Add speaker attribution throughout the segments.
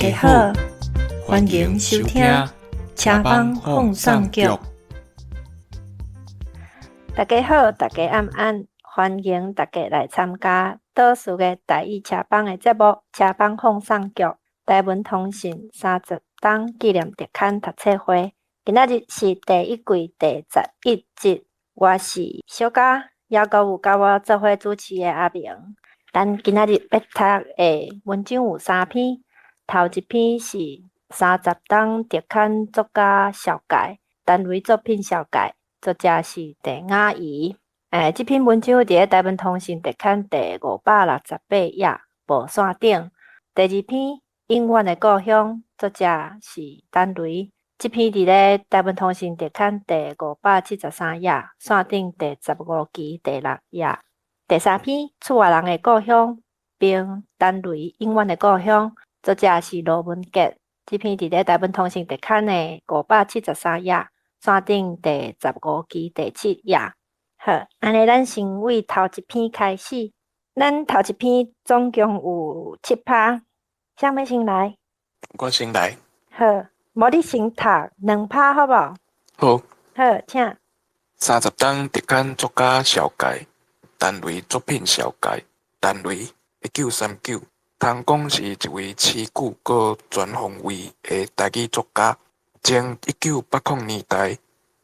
Speaker 1: 家好，歡迎收聽車房放送局。大家好，大家晚安，歡迎大家來參加島嶼的台語車房的節目《車房放送局》台文通信30冬紀念特刊讀冊會。今仔日是第一季第11集，我是小嘉，猶閣有佮我做伙主持的阿明。咱今仔日欲讀的文章有三篇，頭一篇是三十冬特刊作家紹介，陳雷作品紹介，作者是鄭雅儀。這篇文章佇咧台文通信特刊第568頁無線頂。第二篇永遠的故鄉，作者是陳雷。這篇佇咧台文通信特刊第573頁線頂第15期第六頁。第三篇厝外人的故鄉，並陳雷永遠的故鄉，作者是羅文傑。這篇佇咧台文通信特刊的573頁線頂第15期第七頁。好，按呢咱先為頭一篇開始。咱頭一篇總共有七趴，啥欲先來？
Speaker 2: 我先來。
Speaker 1: 好，無你先讀兩趴好無？
Speaker 2: 好。
Speaker 1: 好，請。
Speaker 2: 三十冬特刊作家紹介，陳雷作品紹介。陳雷，1939，通講是一位持久閣全方位的台語作家。前1980年代，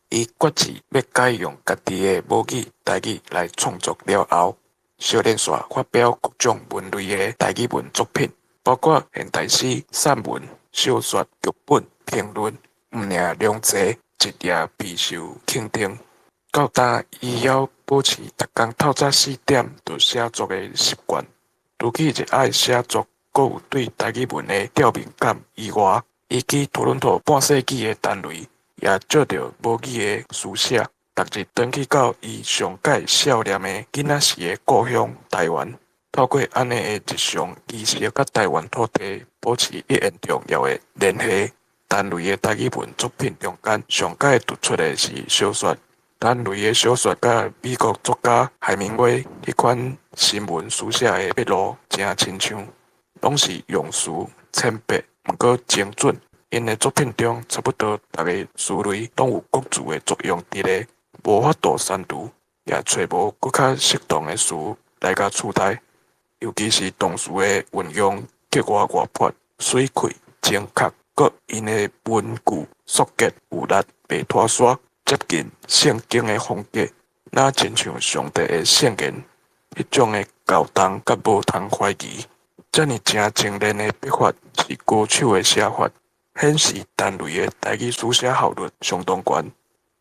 Speaker 2: 伊決志欲改用家己的母語台語來創作了後，相連紲發表各種文類的台語文作品，包括現代詩、散文、小說、劇本、評論，毋爾量濟，一夜備受肯定。到今，伊猶保持逐工透早4點就寫作的習慣。除去熱愛寫作，閣有對台語文的吊敏感以外，移居多倫多半世紀的陳雷，也借著母語的書寫，逐日轉去到伊上蓋少年的囡仔時的故鄉台灣，透過按呢的日常儀式，佮台灣土地保持一緣重要的聯繫。陳雷的台語文作品中間，上蓋突出的是小說。陳雷的小說佮美國作家海明威彼款新聞書寫的筆路誠親像，攏是用詞淺白，毋過精準。𪜶的作品中，差不多逐個詞類攏有各自的作用佇咧，無法度刪除，也揣無閣較適當的詞來共取代。尤其是動詞的運用格外活潑、媠氣、精確，閣𪜶的文句速捷有力，袂拖捾。接近聖經的風格，若親像上帝的聖言，彼種的厚重佮無通懷疑。遮爾誠精煉的筆法是高手的寫法，顯示陳雷的台語書寫效率相當懸，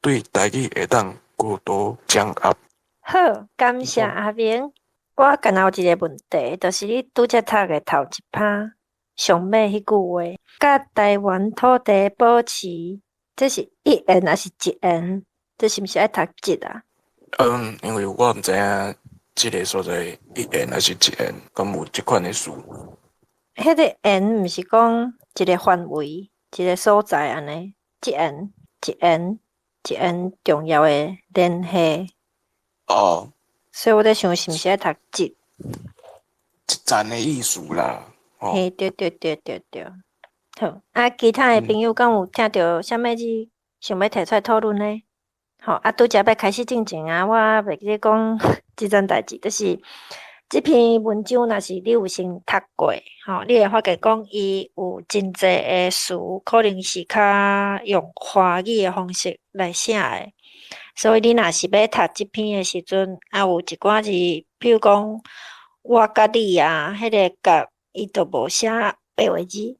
Speaker 2: 對台語會當高度掌握。
Speaker 1: 好，感謝阿明。我敢若有一个問題，就是你拄才讀的頭一趴上尾彼句話，佮台灣土地保持。這是一緣抑是一緣？這是毋是愛讀一啊？
Speaker 2: 嗯，因為我毋知影這个所在一緣抑是一緣，敢有這款的事。
Speaker 1: 彼个緣毋是講一个範圍、一个所在按呢？一緣、一緣、一緣重要的聯繫。
Speaker 2: 哦。
Speaker 1: 所以我咧想，是毋是愛讀一？
Speaker 2: 一層的意思啦。
Speaker 1: 嘿，對對對對對。好，啊，其他的朋友敢有聽著啥物字想欲提出來討論呢？好，啊，拄才欲開始進前啊，我袂記講這件代誌，就是這篇文章若是你有先讀過，吼，你會發覺講伊有真濟的詞，可能是較用華語的方式來寫的，所以你若是欲讀這篇的時陣，啊，有一寡字，比如講我佮你啊，彼个佮伊就無寫白話字。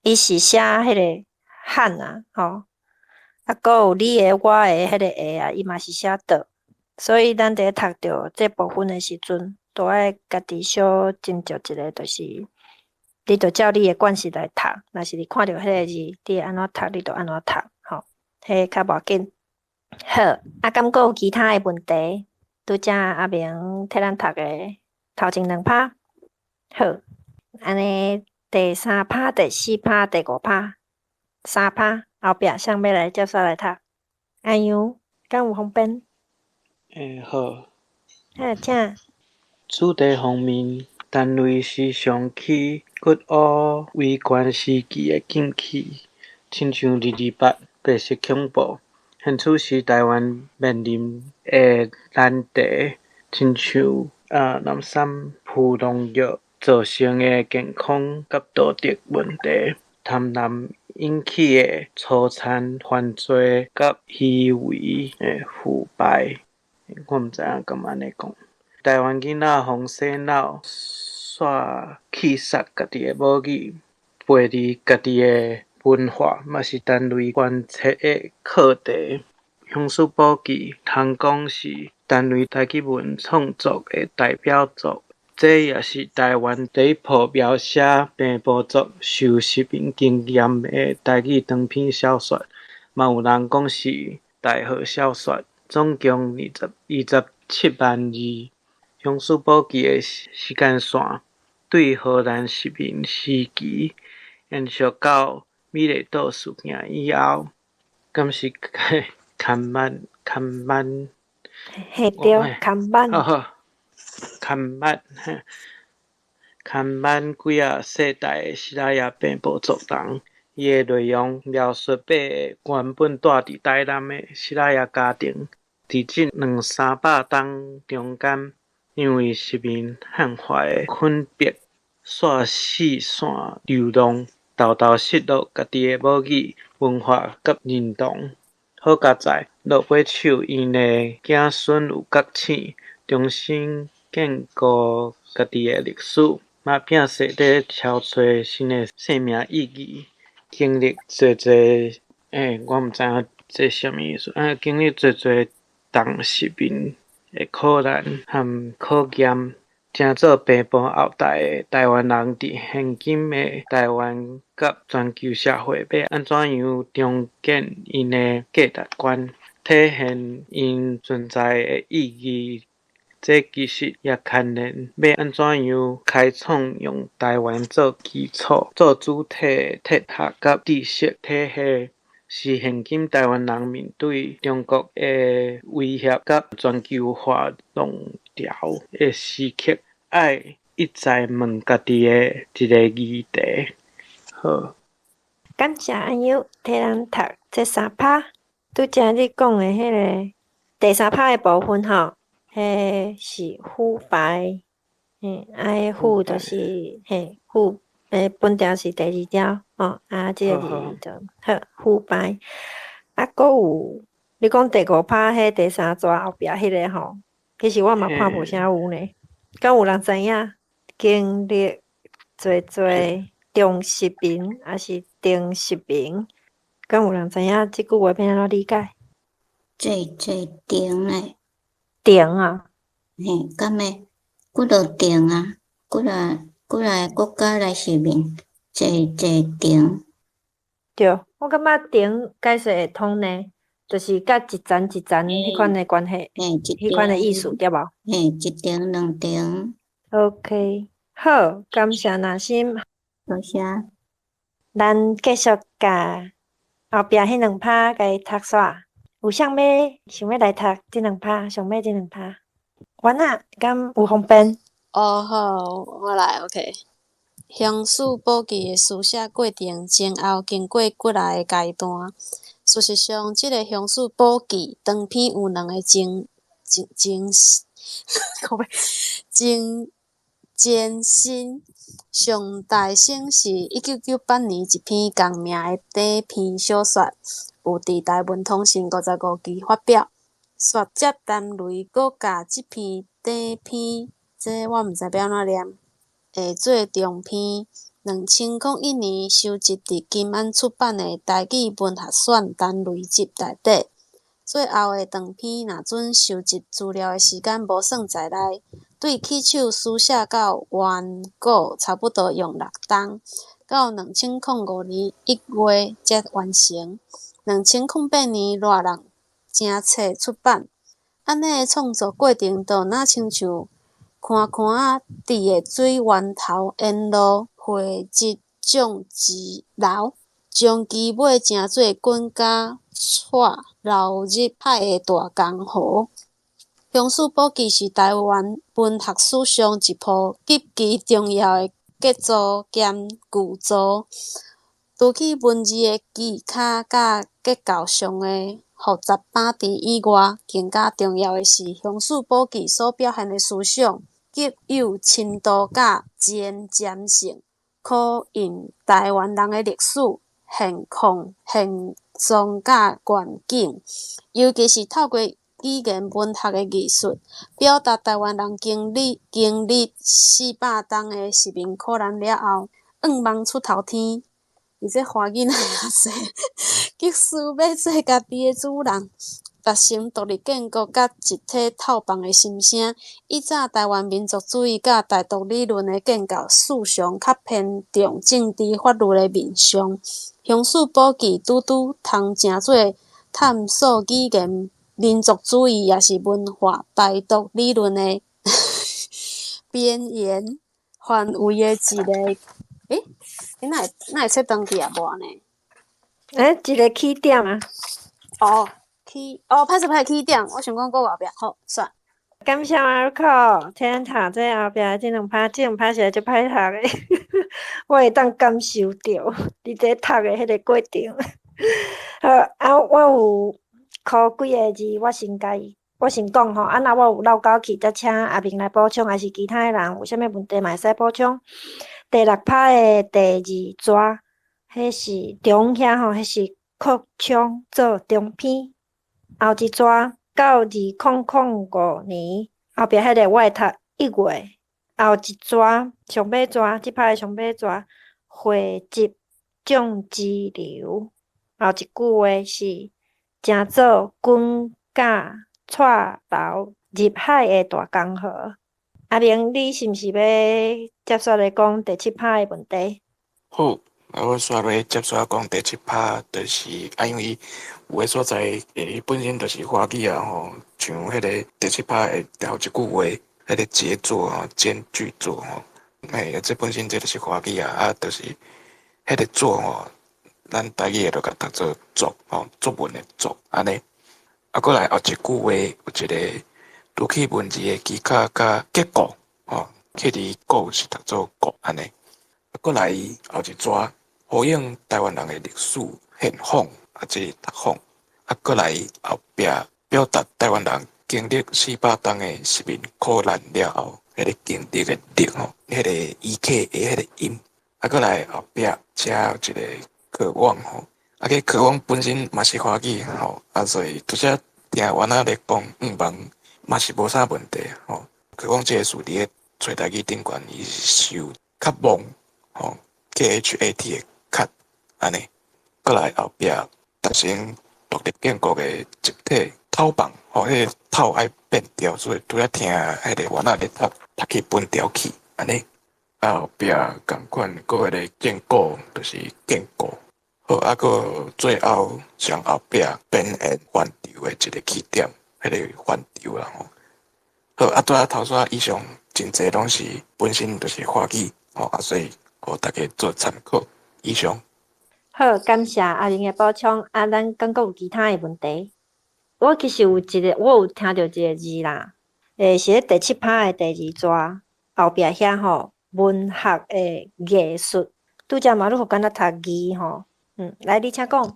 Speaker 1: 伊是寫彼个漢啊，吼，啊，閣有你的、我的彼个的啊，伊嘛是寫的，所以咱佇咧讀著這部分的時陣，都愛家己小斟酌一下，就是你著照你的慣勢來讀，若是你看著彼个字，你會按怎讀，你就按怎讀，吼，彼較無要緊。好，啊，敢閣有其他的問題？拄才阿明替咱讀的頭前兩趴，好，按呢。第三趴、第四趴、第五趴，三趴後壁誰欲來接續來讀？阿楊，敢有方便？
Speaker 3: 欸，好。
Speaker 1: 好，請。
Speaker 3: 主題方面，陳雷時常去骨烏威權時期的禁忌，親像228白色恐怖，現此時台灣面臨的難題，親像濫散撲農藥造成的健康佮道德問題，貪婪引起的粗殘犯罪佮虛偽的腐敗。我毋知影敢按呢講。台灣囡仔予洗腦，煞棄殺家己的母語，背離家己的文化，嘛是陳雷關切的課題。鄉事簿記通講是陳雷台語文創作的代表作，這也是台灣第一部描寫平埔族受殖民經驗的台語長篇小說，嘛有人講是代號小說，總共27萬字。鄉事簿記的時間線對荷蘭殖民時期延續到美麗島事件以後，敢是看慢看慢？
Speaker 1: 嘿對，看慢。
Speaker 3: 好，看慢，看慢幾仔世代的西拉雅平埔族人，伊的內容描述八个原本蹛佇台南的西拉雅家庭，佇這兩三百冬中間，因為殖民漢化的捆迫，煞四散流浪，沓沓失落家己的母語、文化佮認同。好佳哉，落尾手𪜶的子孫有覺醒，重新建構家己的歷史，嘛拚勢咧搜揣新的生命意義，經歷濟濟，我毋知影這啥物意思，經歷濟濟重殖民的苦難和考驗，成做平埔後代的台灣人，佇現今的台灣佮全球社會，欲按怎樣重建𪜶的價值觀，體現𪜶存在的意義？這其實也牽連欲按怎樣開創用台灣做基礎、做主體的哲學佮知識體系，是現今台灣人面對中國的威脅佮全球化浪潮的時刻，愛一再問家己的一个議題。好，
Speaker 1: 感謝阿優替咱讀這三拍，拄才你講的彼个第三拍的部分吼，彼是腐敗，嘿，啊，彼腐就是嘿腐，本條是第二條，吼，啊，這個字就好腐敗，啊，閣有你講第五拍彼第三逝後壁彼个吼，其實我嘛看無啥有呢，敢有人知影？經歷濟濟中殖民，抑是中殖民？敢有人知影這句話欲按怎理解？
Speaker 4: 濟濟重咧。
Speaker 1: 重啊！
Speaker 4: 嘿，敢會幾落重啊？幾若幾若个國家來殖民，濟濟重。
Speaker 1: 對，我感覺重解釋會通呢，就是佮一層一層彼款的關係，彼款的意思對無？
Speaker 4: 嘿，一層兩層。
Speaker 1: OK，好，感謝若心。
Speaker 4: 多謝。
Speaker 1: 咱繼續共後壁彼兩拍共伊讀煞。有啥物想欲來讀這兩拍？上尾這兩拍，阮仔敢有方便？
Speaker 5: 哦好，我來 OK。鄉事簿記的書寫過程前後經過幾若个階段。事實上，這个鄉事簿記長篇有兩个前前前前前身。上大先是1998年一篇仝名的短篇小說，有佇台文通訊55期發表。煞接陳雷閣共這篇短篇，這我毋知欲按怎念，會做長篇。2001年收集佇金安出版的台語文學選陳雷集內底。最後的長篇若準收集資料的時間無算在內，對起手書寫到完稿差不多用六冬，到2005年1月才完成。2008年熱人成冊出版。按呢的創作過程，就若親像寬寬仔佇个水源頭沿路匯集眾之流，將其尾成做滾甲掣流入海的大江河。鄉事簿記是台灣文學史上一部極其重要的杰作兼巨作。除去文字的技巧佮结构上的複雜板陣以外，更加重要的是雄獅寶記所表現的思想極有深度佮前瞻性，呼應臺灣人的歷史現況、現狀佮願景，尤其是透過語言文學的藝術，表達臺灣人經歷400冬的殖民苦難了後，向望出頭天。伊這華語哪會遐濟？急需欲做家己的主人，達成獨立建國佮集體透放的心聲。以早臺灣民族主義佮台獨理論的建構思想較偏重政治法律的面向，雄獅寶記拄拄通成做探索語言民族主義抑是文化台獨理論的邊緣範圍的一個。欸，你哪會切斷去啊？無按呢？
Speaker 1: 欸，一個起點啊！
Speaker 5: 哦，起哦，歹勢歹勢起點，我想講閣後壁，好，煞。
Speaker 1: 感謝阿可，聽讀這後壁這兩拍是足歹讀的，我會當感受著你佇讀的彼個過程。好，啊，我有考幾个字，我先講吼，啊，若我有漏講去，才請阿明來補充，抑是其他的人有啥物問題嘛會使補充。第六拍的第二逝，彼是中遐吼，彼是擴充做中篇。後一逝到2005年，後壁彼個我會讀1月。後一逝上尾逝，這拍的上尾逝匯集眾支流。後一句話是成做滾甲掣流入海的大江河。阿明，你是毋是欲接續來講第七拍的問題？
Speaker 2: 好，啊，我煞欲接續講第七拍，就是啊，因為有的所在，本身就是華語啊吼，像彼个第七拍的頭一句話，彼个傑作吼，兼巨作吼，嘿，這本身這就是華語啊，啊，就是彼个作吼，咱台語的就共讀做作吼，作文的作按呢。啊，閣來後一句話有一个讀起文字的技巧佮結構吼，彼字構是讀做構按呢。啊，閣來後一逝呼應臺灣人的歷史現況，啊，這是讀況。啊，閣來後壁表達臺灣人經歷400冬的殖民苦難了後，彼个經歷的歷吼，彼个 E K 的彼個音。啊，閣來後壁遮有一個渴望吼，啊，這渴望本身嘛是華語吼，啊，所以拄才聽原仔咧講向望嘛是無啥問題吼。渴望這個詞佇咧揣台語頂懸，伊是受渴望吼，K H A T 的渴按呢。閣來後壁達成獨立建國的集體透放吼，彼个透愛變調，所以拄才聽彼个原仔咧讀，讀去本調去按呢。啊，後壁仝款，閣彼个建構就是建構。好，啊，閣最後上後壁邊緣範疇的一個起點，彼个範疇啦吼。好，啊，拄仔頭先以上真濟攏是本身就是華語吼，啊，所以予大家做參考。以上。
Speaker 1: 好，感謝阿玲的補充。啊，咱敢閣有其他的問題？我其實有一個，我有聽著一個字啦，是咧第七拍的第二逝後壁遐吼，文學的藝術，拄才嘛，你有敢若讀字吼？嗯，來，你請講。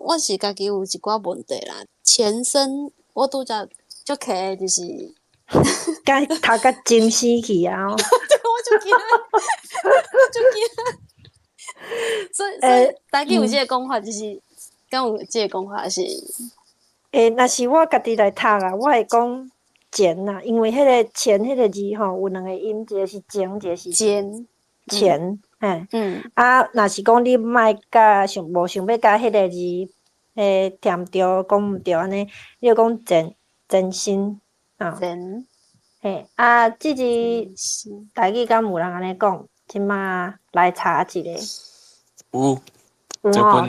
Speaker 5: 我是家己有一寡問題啦。前身我拄才足奇的就是，
Speaker 1: 敢讀甲精死去啊！
Speaker 5: 我就驚，我就驚。所以台語有這个講法，就是敢有這个講法是？
Speaker 1: 若是我家己來讀啊，我會講前啦，因為彼个前彼个字吼有兩個音，一個是前，一個是
Speaker 5: 前
Speaker 1: 前，嘿，啊，若是講你莫佮想無想欲共彼个字，聽毋著，講毋著按呢，你就講前前身啊，
Speaker 5: 前，
Speaker 1: 嘿，啊，這字台語敢有人按呢講？這馬來查一下。
Speaker 2: 有，
Speaker 1: 有吼，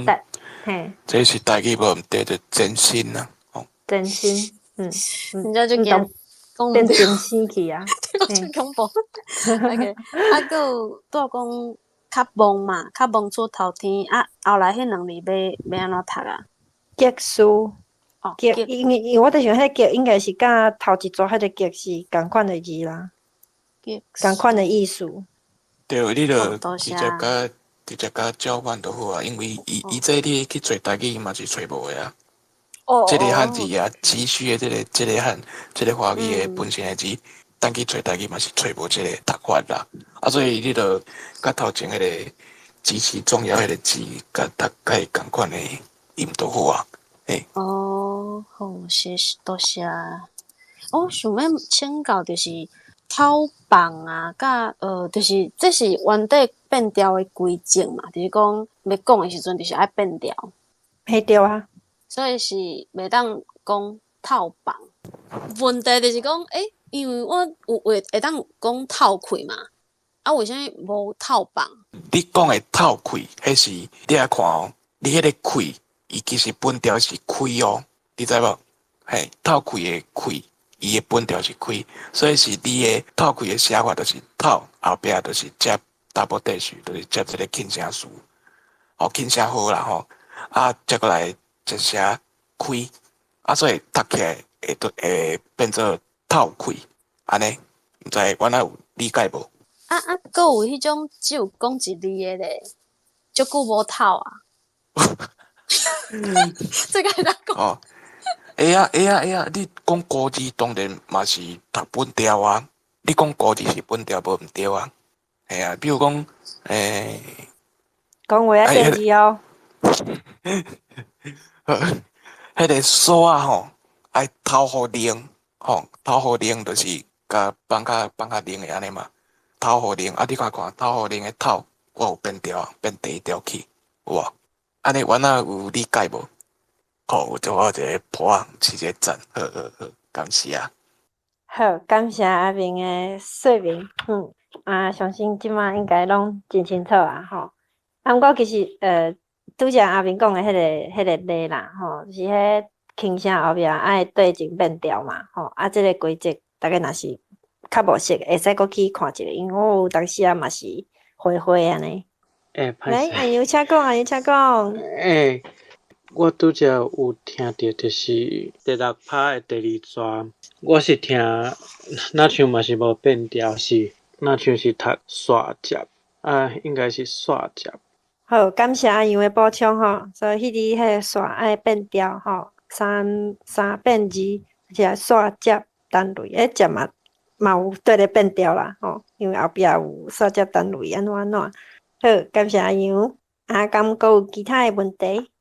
Speaker 1: 嘿，
Speaker 2: 這是台語無毋對，就前身啊，吼，
Speaker 1: 前身，
Speaker 5: 人家就驚講
Speaker 1: 變前身去啊，
Speaker 5: 足恐怖。OK，啊，閣有拄仔講較望嘛，較望出頭天啊，後來彼兩字欲按怎讀啊？
Speaker 1: 極事，
Speaker 5: 哦，
Speaker 1: 極，因為我佇想，彼極應該是佮頭一逝彼个極是仝款的字啦，仝款的意思。
Speaker 2: 對，你就
Speaker 5: 多
Speaker 2: 直接
Speaker 5: 謝。
Speaker 2: 共直接共照反就好啊，因為伊伊這你去揣台語嘛是揣無的啊。這個漢字啊，持續的這個華語的本身的字，等去揣台語嘛是揣無這個讀法啦。啊，所以你就佮頭前彼個極其重要彼個字，共讀共伊仝款的音就好啊。嘿。
Speaker 5: 哦，好，謝謝，多謝。我想欲請教，就是透放啊，佮就是這是原底變調的規則嘛，就是講欲講的時陣，就是愛變調。
Speaker 1: 嘿對啊。
Speaker 5: 所以是袂當講透放。問題就是講，欸，因為我有會會當講透氣嘛，啊，為啥物無透放？
Speaker 2: 你講的透氣，彼是你愛看哦，你彼個氣，伊其實本調是開哦，你知無？嘿，透氣的氣，伊的本調是開，所以是你的透氣的寫法就是透，後壁就是接 double dash，就是接這個輕聲詞，哦，輕聲號啦吼，啊，接過來一寫開，啊，所以讀起來會都會變做透氣，按呢，毋知我若有理解無？
Speaker 5: 啊啊，閣有彼種只有講一字的咧，足久無透啊。這個會當講。
Speaker 2: 哦，會啊會啊會啊！你講古字當然嘛是讀本調啊，你講古字是本調無毋對啊。嘿啊，比如講，欸，
Speaker 1: 講話愛變字哦。
Speaker 2: 彼個索仔吼，愛透予冷，吼，透予冷就是共放較冷的按呢嘛。透予冷，啊，你看看透予冷的透，我有變調，變第一調去，有無？按呢我若有理解無？好，就我一個破案，是一個讚，好好好，感謝啊。
Speaker 1: 好，感謝阿明的說明，啊，相信這馬應該攏真清楚啊，吼。啊，毋過其實，拄才阿明講的彼個例啦，吼，就是彼輕聲後壁愛對前變調嘛，吼，啊，這個規則大家若是較無熟，會使閣去看一下，因為我有當時啊嘛是花花按呢。
Speaker 3: 欸，歹
Speaker 1: 來，
Speaker 3: 勢。
Speaker 1: 阿牛請講，阿牛請講。
Speaker 3: 欸，我拄才有聽著，就是第六拍的第二逝，我是聽，若像嘛是無變調，是若像是讀煞接，啊，應該是煞接。
Speaker 1: 好，感謝阿楊的補充吼，所以彼字彼個煞愛變調吼，三三變二，是煞接單位，彼接嘛嘛有綴咧變調啦吼，因為後壁有煞接單位按怎按怎。好，感謝阿楊。啊，敢閣有其他的問題？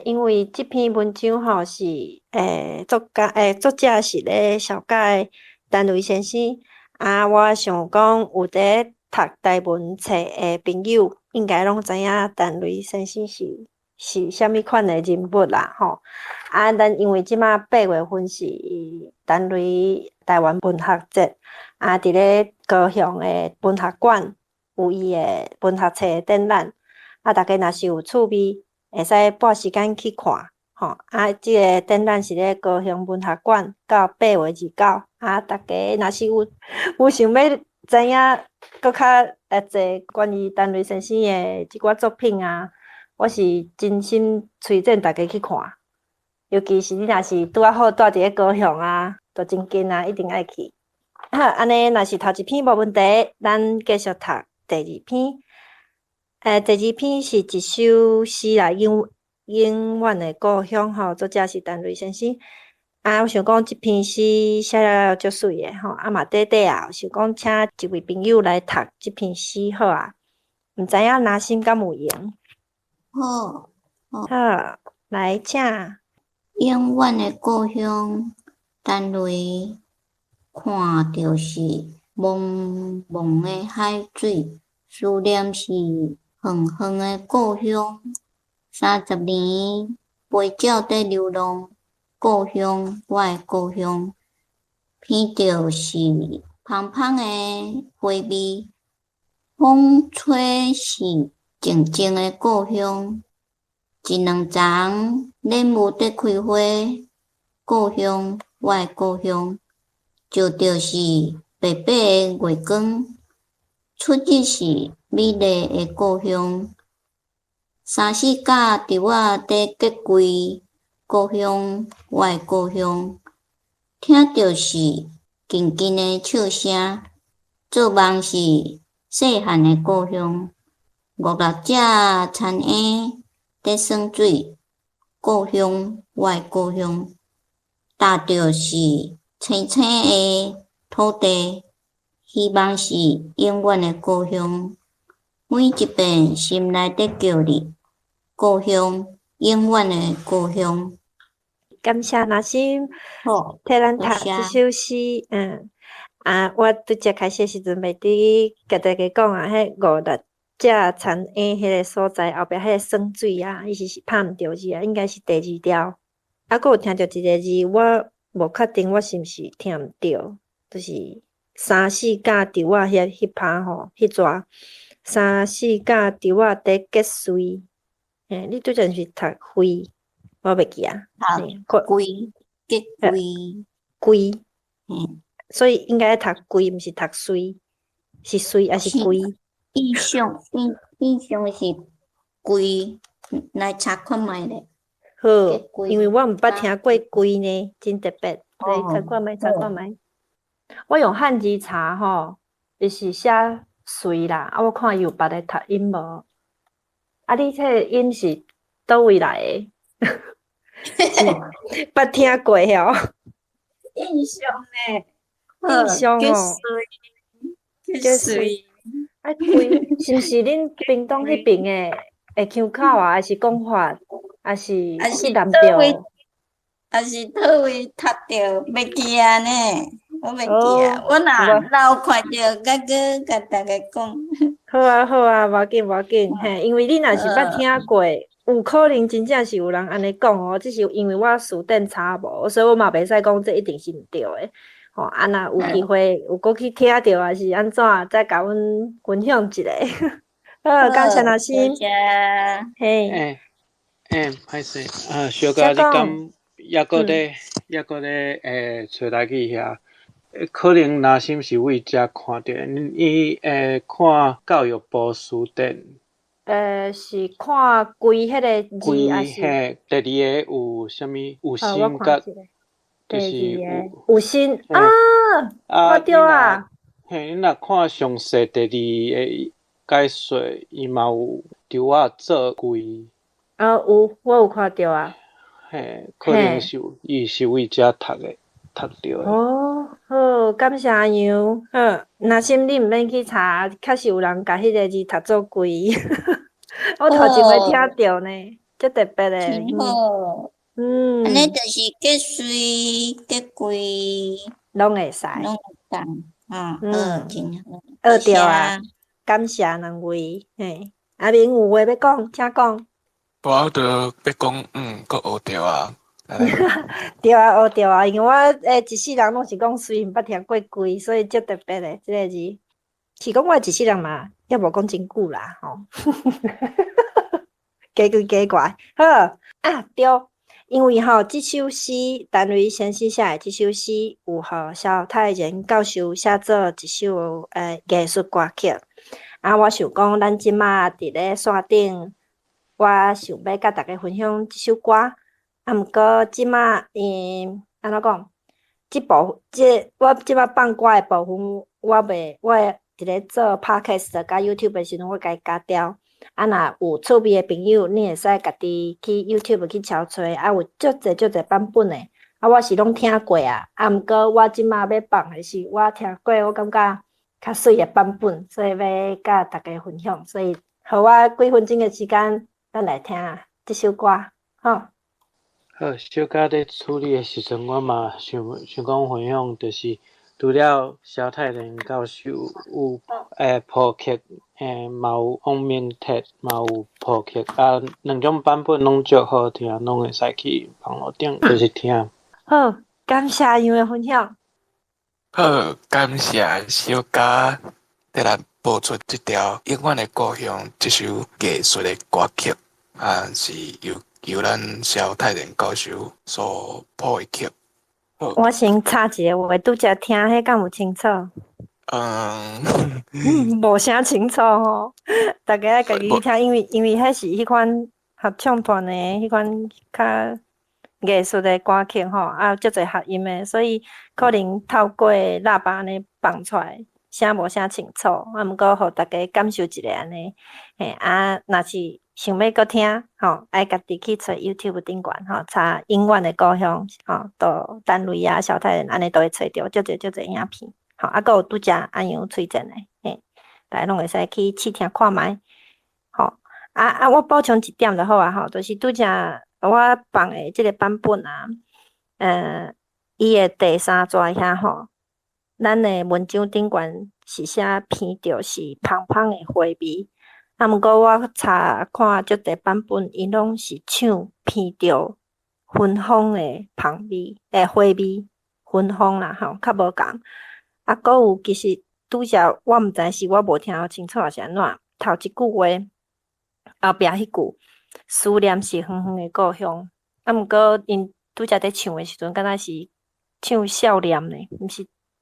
Speaker 1: 因為這篇文章吼是作家作者是咧紹介陳雷先生。啊，我想講有佇讀台文冊的朋友，應該攏知影陳雷先生是啥物款的人物啦吼。啊，咱因為這馬8月份是陳雷台灣文學節，啊，佇咧高雄的文學館有伊的文學冊的展覽，啊，大家若是有趣味，會使撥時間去看，吼。啊，這個展覽是咧高雄文學館到8月29，啊，大家若是有想欲知影閣較濟關於陳雷先生的這寡作品啊，我是真心推薦大家去看。尤其是你若是拄仔好蹛佇咧高雄啊，都真近啊，一定愛去。好，按呢若是頭一篇無問題，咱繼續讀第二篇。第二篇是一首詩啦，永永遠的故鄉吼，作者是陳雷先生。啊，我想講這篇詩寫了足媠的吼，啊嘛短短啊，想講請一位朋友來讀這篇詩好啊。毋知影拿心敢有閒？
Speaker 4: 好，
Speaker 1: 好，來請。
Speaker 4: 永遠的故鄉，陳雷看著是茫茫的海水，思念是遠遠的故鄉。30年飛鳥佇流浪，故鄉，我的故鄉，闻著是芳芳的花味，風吹是靜靜的故鄉。一兩叢蓮霧佇開花，故鄉，我的故鄉，照著是白白的月光，出日是美麗的故鄉。三四甲竹仔佇結櫃，故鄉，我的故鄉，聽著是近近的笑聲，做夢是細漢的故鄉，五六隻田鶯佇耍水。故鄉，我的故鄉，踏著是青青的土地，希望是永遠的故鄉。每一遍心內佇叫你，故鄉，永遠的故鄉。
Speaker 1: 感謝若心，
Speaker 4: 好，
Speaker 1: 替咱讀
Speaker 4: 多謝。
Speaker 1: 這首詩。嗯，啊，我拄才開始的時陣袂佇共大家講啊，彼五六隻田鶯彼个所在後壁彼个耍水啊，伊是拍毋著字啊，應該是第二條。啊，閣有聽著一个字，我無確定我是毋是聽毋著，就是三四甲稻仔彼拍吼，彼逝三四甲稻仔佇結穗。嘿，你拄才是讀穗，我袂記啊。
Speaker 4: 讀歸，結歸。
Speaker 1: 歸。
Speaker 4: 嗯。
Speaker 1: 所以應該讀歸，毋是讀穗，是穗抑是歸？
Speaker 4: 印象印象是歸，來查看覓咧。
Speaker 1: 好，因為我毋捌聽過歸呢，真特別。來查看覓，查看覓。我用漢字查吼，伊是寫穗啦。啊，我看伊有別个讀音無？啊，你這个音是佗位來的？捌聽過吼？
Speaker 4: 印象呢？
Speaker 1: 印象哦。
Speaker 4: 結穗。
Speaker 1: 啊，歸是毋是恁屏東彼爿的腔口啊？抑是講法？抑是去南調？
Speaker 4: 抑是佗位讀著，袂記啊呢？我袂記啊。我若有看著，閣閣共大家講。
Speaker 1: 好啊好啊，無要緊無要緊，嘿，因為你若是捌聽過，有可能真正是有人按呢講哦，只是因為我辭典查無，所以我嘛袂使講這一定是毋對的。吼，啊，若有機會有閣去聽著，抑是按怎，再共阮分享一下。好，感謝若心。
Speaker 4: 多謝。
Speaker 1: 嘿。
Speaker 3: 欸欸，歹勢，啊，小可你敢猶閣咧揣來去遐？可能若心是為遮看著，伊看教育部辭典。
Speaker 1: 是看歸彼个字，抑是？
Speaker 3: 歸嘿，第二个有啥物？有心佮。
Speaker 1: 就是有心啊，我對啊。
Speaker 3: 嘿，你若看詳細第二个解說，伊嘛有稻仔做歸。
Speaker 1: 啊，有，我有看著啊。
Speaker 3: 嘿，可能是伊是為遮讀的，讀著的。
Speaker 1: 哦，好，感謝阿楊。好，若心你毋免去查，確實有人共彼个字讀做歸。我頭一回聽著呢，足特別的。
Speaker 4: 真好。
Speaker 1: 嗯。
Speaker 4: 按呢就是結穗、結歸，
Speaker 1: 攏會使。
Speaker 4: 攏會當，啊，好，真好。
Speaker 1: 學著啊，感謝兩位。嘿，阿明有話欲講，請講。
Speaker 2: 我著欲講，嗯，閣學著啊。
Speaker 1: 對啊，學著啊，因為我一世人攏是講穗，毋捌聽過歸，所以足特別的這个字。是講我一世人嘛，猶無講真久啦，吼。假鬼假怪，好啊，對。因為吼，這首詩，陳雷先生寫的這首詩，有予蕭泰然教授寫做一首藝術歌曲。啊，我想講，咱這馬佇咧線頂，我想欲共大家分享這首歌。啊，毋過這馬，按怎講？這部這我這馬放歌的部分，我袂，我佇咧做 podcast 佮 YouTube 的時陣，我共伊加掉。啊，若有趣味的朋友，你會使家己去 YouTube 去搜揣，啊，有足濟足濟版本的。啊，我是攏聽過啊，啊，毋過我這馬欲放的是我聽過，我感覺較媠的版本，所以欲共大家分享。所以，予我幾分鐘的時間，咱來聽這首歌，好。
Speaker 3: 好，小可咧處理的時陣，我嘛想想講分享，就是除了蕭泰然教授有譜曲，嘛有王明徹嘛有譜曲，啊，兩種版本攏足好聽，攏會使去網路頂就是聽。
Speaker 1: 好，感謝楊的分享。
Speaker 2: 好，感謝小佳替咱播出這條《永遠的故鄉》這首藝術的歌曲，啊，是由咱蕭泰然教授所譜的曲。
Speaker 1: 我先插一个話，拄才聽彼敢有清楚？
Speaker 2: 嗯，
Speaker 1: 無啥清楚吼，大家愛家己去聽，因為彼是彼款合唱團的彼款較藝術的歌曲吼，啊，足濟合音的，所以可能透過喇叭按呢放出來，寫無啥清楚，啊，毋過予大家感受一下按呢，嘿，啊，若是想欲閣聽，吼，愛家己去揣 YouTube 頂懸，吼，查永遠的故鄉，吼，都陳雷啊、蕭泰然按呢都會揣著，足濟足濟影片，吼，啊，閣有拄才阿楊推薦的，嘿，大家攏會使去試聽看覓，吼，啊啊，我補充一點就好啊，吼，就是拄才我放的這個版本啊，伊的第三逝遐吼，咱的文章頂懸是寫聞著是芳芳的花味，啊，毋過我查看足濟版本，𪜶攏是唱聞著芬芳的芳味，花味，芬芳啦吼，較無仝。啊，閣有其實拄才我毋知是我無聽清楚，抑是按怎，頭一句話後壁彼句思念是遠遠的故鄉，啊，毋過𪜶拄才佇唱的時陣，敢若是唱少年呢，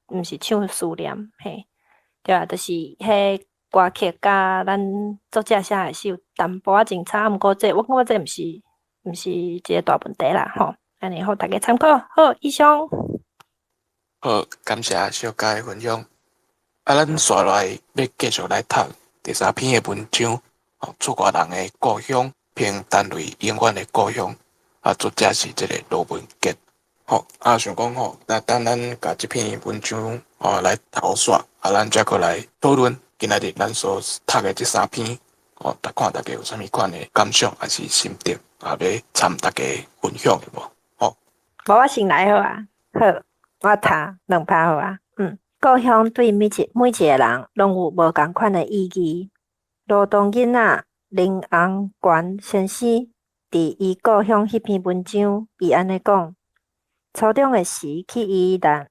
Speaker 1: 毋是唱思念，嘿，對啊，就是彼歌曲佮咱作者寫的是有淡薄仔真差，毋過這我感覺這毋是一個大問題啦，吼，按呢予大家參考。好，以上。
Speaker 2: 好，感謝小佳的分享。啊，咱紲落來欲繼續來讀第三篇的文章，吼，出外人的故鄉，評陳雷永遠的故鄉。啊，作者是這個羅文傑。吼，啊，想講吼，那等咱共這篇文章吼來讀煞，啊，咱才閣來討論今仔日咱所讀的這三篇，吼，看大家有啥物款的感想，抑是心得，啊，欲參大家分享的無？吼，
Speaker 1: 無我先來好啊，好，我讀兩拍好啊。故鄉對每一個人攏有無仝款的意義。羅東囡仔林紅權先生佇伊故鄉彼篇文章，伊按呢講：初中的時去宜蘭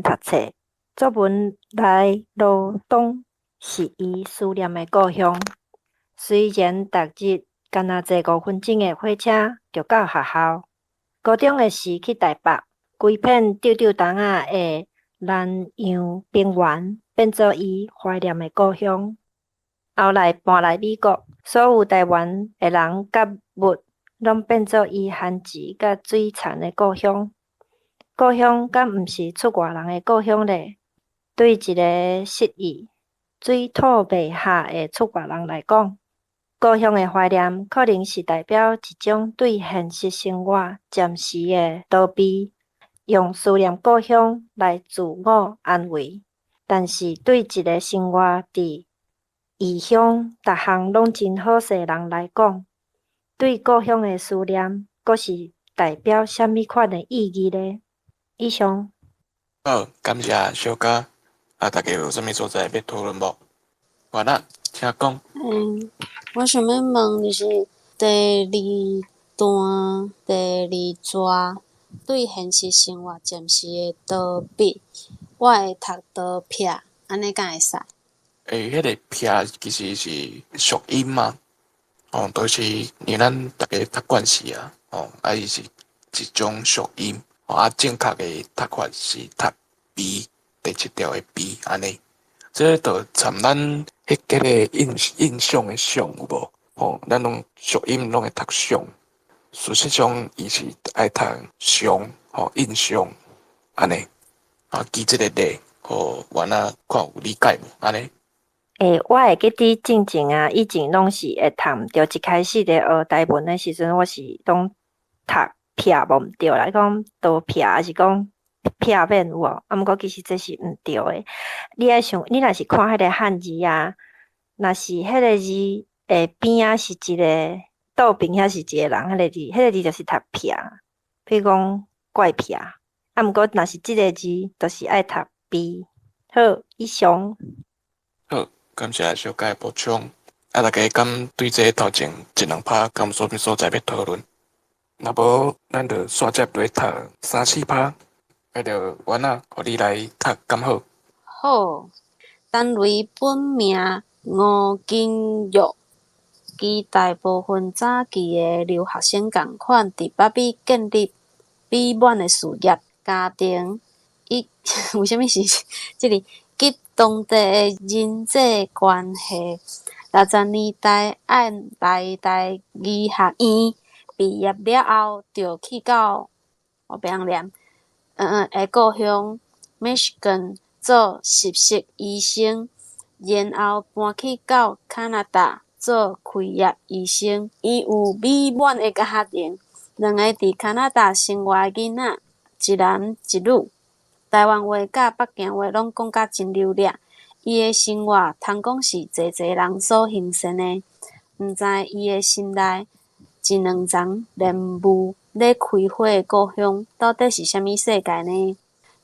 Speaker 1: 讀冊，作文內羅東是伊思念的故鄉。雖然逐日干焦坐5分鐘的火車就到學校。高中的時去台北，規片皺皺儂仔的南洋平原變做伊懷念的故鄉。後來搬來美國，所有台灣的人佮物攏變做伊番薯佮水田的故鄉。故鄉敢毋是出外人的故鄉咧？對一个失意、水土袂合的出外人來講，故鄉的懷念可能是代表一種對現實生活暫時的逃避，用思念故鄉來自我安慰。但是對一個生活佇異鄉，逐項攏真好勢的人來講，對故鄉的思念，閣是代表啥物款的意義呢？以上。
Speaker 2: 好，感謝小佳。啊，大家有啥物所在欲討論無？完啦，請講。
Speaker 5: 嗯，我想欲問就是第二段第二逝對現實生活暫時的逃避，我會讀逃避，按呢敢會使？
Speaker 2: 欸，彼個避其實是俗音嘛，哦，都是因為咱逐家讀慣勢啊，哦，啊伊是一種俗音，哦，啊正確的讀法是讀避，第七調的避，按呢，這就參咱彼個印象的象有無？吼，咱攏俗音攏會讀上，事實上伊是愛讀上，吼，印象，按呢，啊，舉這個例，予阮仔看有理解無？按呢。
Speaker 1: 欸，我會記得進前啊，以前攏是會讀毋著。一開始佇學台文的時陣，我是攏讀撇無毋著啦，講逃避，抑是講避免有無？啊，毋過其實這是毋對的。你愛想，你若是看彼個漢字啊，若是彼個字的邊仔是一個倒邊遐是一個人，彼個字，彼個字就是讀撇。比如講怪癖，啊，毋過若是這個字，就是愛讀避。好，以上。
Speaker 2: 好，感謝小佳補充。啊，大家敢對這個頭前一兩拍，敢有啥物所在欲討論？若無，咱就煞接落讀三四拍。彼就阮仔，予你來讀，敢好？
Speaker 5: 好，陳雷本名吳金玉，其大部分早期的留學生仝款，佇北美建立美滿的事業、家庭，以為啥物是這裡及當地的人際關係。60年代愛來台醫學院畢業了後，就去到我袂曉念，的故鄉 Michigan 做實習醫生，然後搬去到加拿大做開業醫生。伊有美滿的家庭，兩个佇加拿大生活的囡仔，一男一女。台灣話佮北京話攏講甲真流利。伊的生活通講是濟濟人所欣羨的。毋知伊的心內一兩層濃霧咧開花的故鄉，到底是啥物世界呢？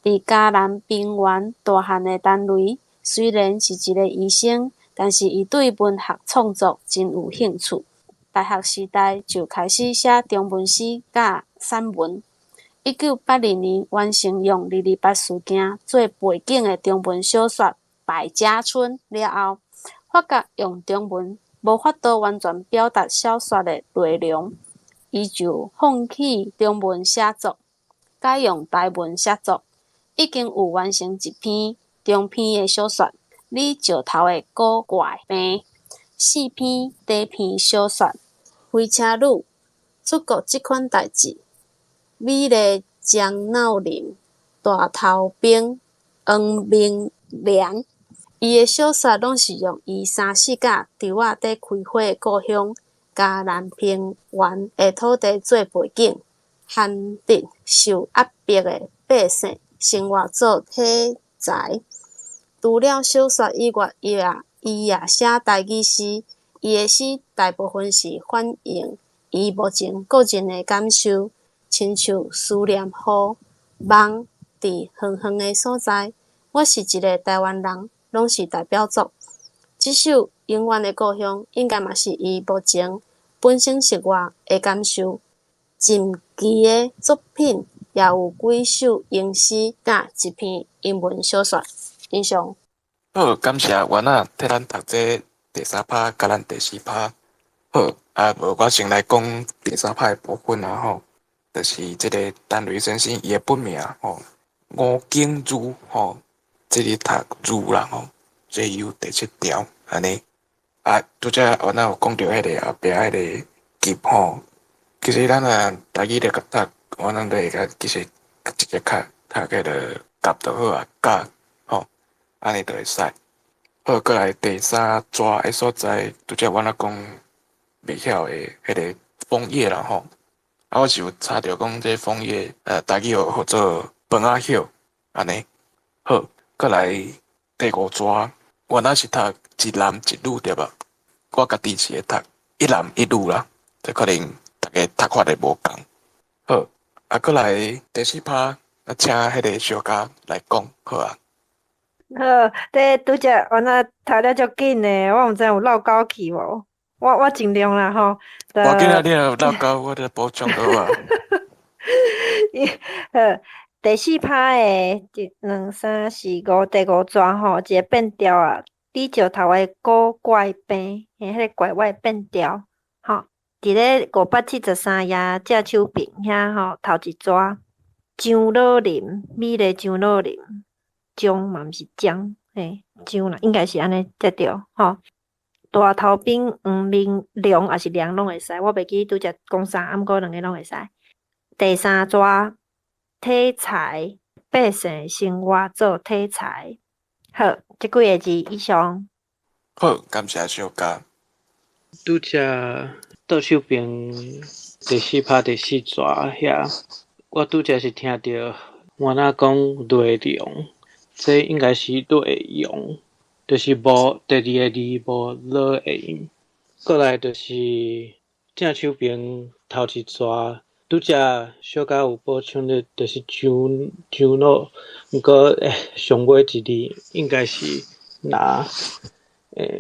Speaker 5: 佇嘉南平原大漢的陳雷，雖然是一个醫生，但是伊對文學創作真有興趣。大學時代就開始寫中文詩佮散文。1982年完成用二二八事件做背景的中文小說《百家村》了後，發覺用中文無法度完全表達小說的內容，伊就放棄中文寫作，改用台文寫作。已經有完成一篇中篇的小說《李石頭的古怪病》，四篇短篇小說《飛車女》、出國這款代誌、美麗張腦林、大頭兵、黃明良。伊的小說攏是用伊三四甲稻仔佇開花的故鄉嘉南平原的土地做背景，韓得受壓迫的百姓生活做題材。除了小說以外，伊也寫台語詩。伊的詩大部分是反映伊目前個人的感受，親像思念雨、夢、佇遠遠的所在。我是一个台灣人，攏是代表作。這首《永遠的故鄉》應該嘛是伊目前本身生活的感受。近期的作品也有幾首英詩佮一篇英文小說。以上。
Speaker 2: 好，感謝婉仔替咱讀這第三拍佮咱第四拍。好，啊，無我先來講第三拍的部分啊吼，就是這个陳雷先生伊的本名吼，吳景如吼，這个讀如啦吼，這有第七條按呢。啊，拄才婉仔有講著彼个後壁彼个級吼，其實咱啊台語咧共讀，我咱就會較其實直接較讀彼个甲就好啊，甲吼，按呢就會使。好，過來第三逝的所在，拄才我若講袂曉的彼个楓葉啦吼，啊，我是有查著講這楓葉，台語有號做楓仔葉，按呢。好，過來第五逝，我若是讀一男一女對無？我家己是會讀一男一女啦，這可能逐家讀法會無仝。好，啊，過來第四拍，啊，請彼个小嘉來講，好啊。
Speaker 1: 好，這拄才原來讀了足緊的，我毋知有落狗去無？我盡量啦吼。
Speaker 2: 無要緊啊，你若有落狗，我再補充好啊。
Speaker 1: 好，第四拍的一、兩、三、四、五，第五逝吼，一个變調啊，李石頭的古怪病，嘿，彼个怪怪變調，吼，佇咧573頁正手邊遐吼，頭一逝，張老林，美麗張老林，張嘛毋是張，嘿，張啦，應該是按呢才對，吼。大頭兵黃明良抑是梁攏會使，我袂記拄才講啥，啊毋過兩个攏會使。第三逝，題材，百姓生活做題材。好，這幾个字以上。
Speaker 2: 好，感謝小嘉。
Speaker 3: 拄才倒手邊第四拍第四逝遐，我拄才是聽著婉仔講內容，這應該是內容，就是無第二个字無了的音。過來就是正手邊頭一逝，拄才小嘉有補充的，就是張張老，毋過上尾一字應該是拿，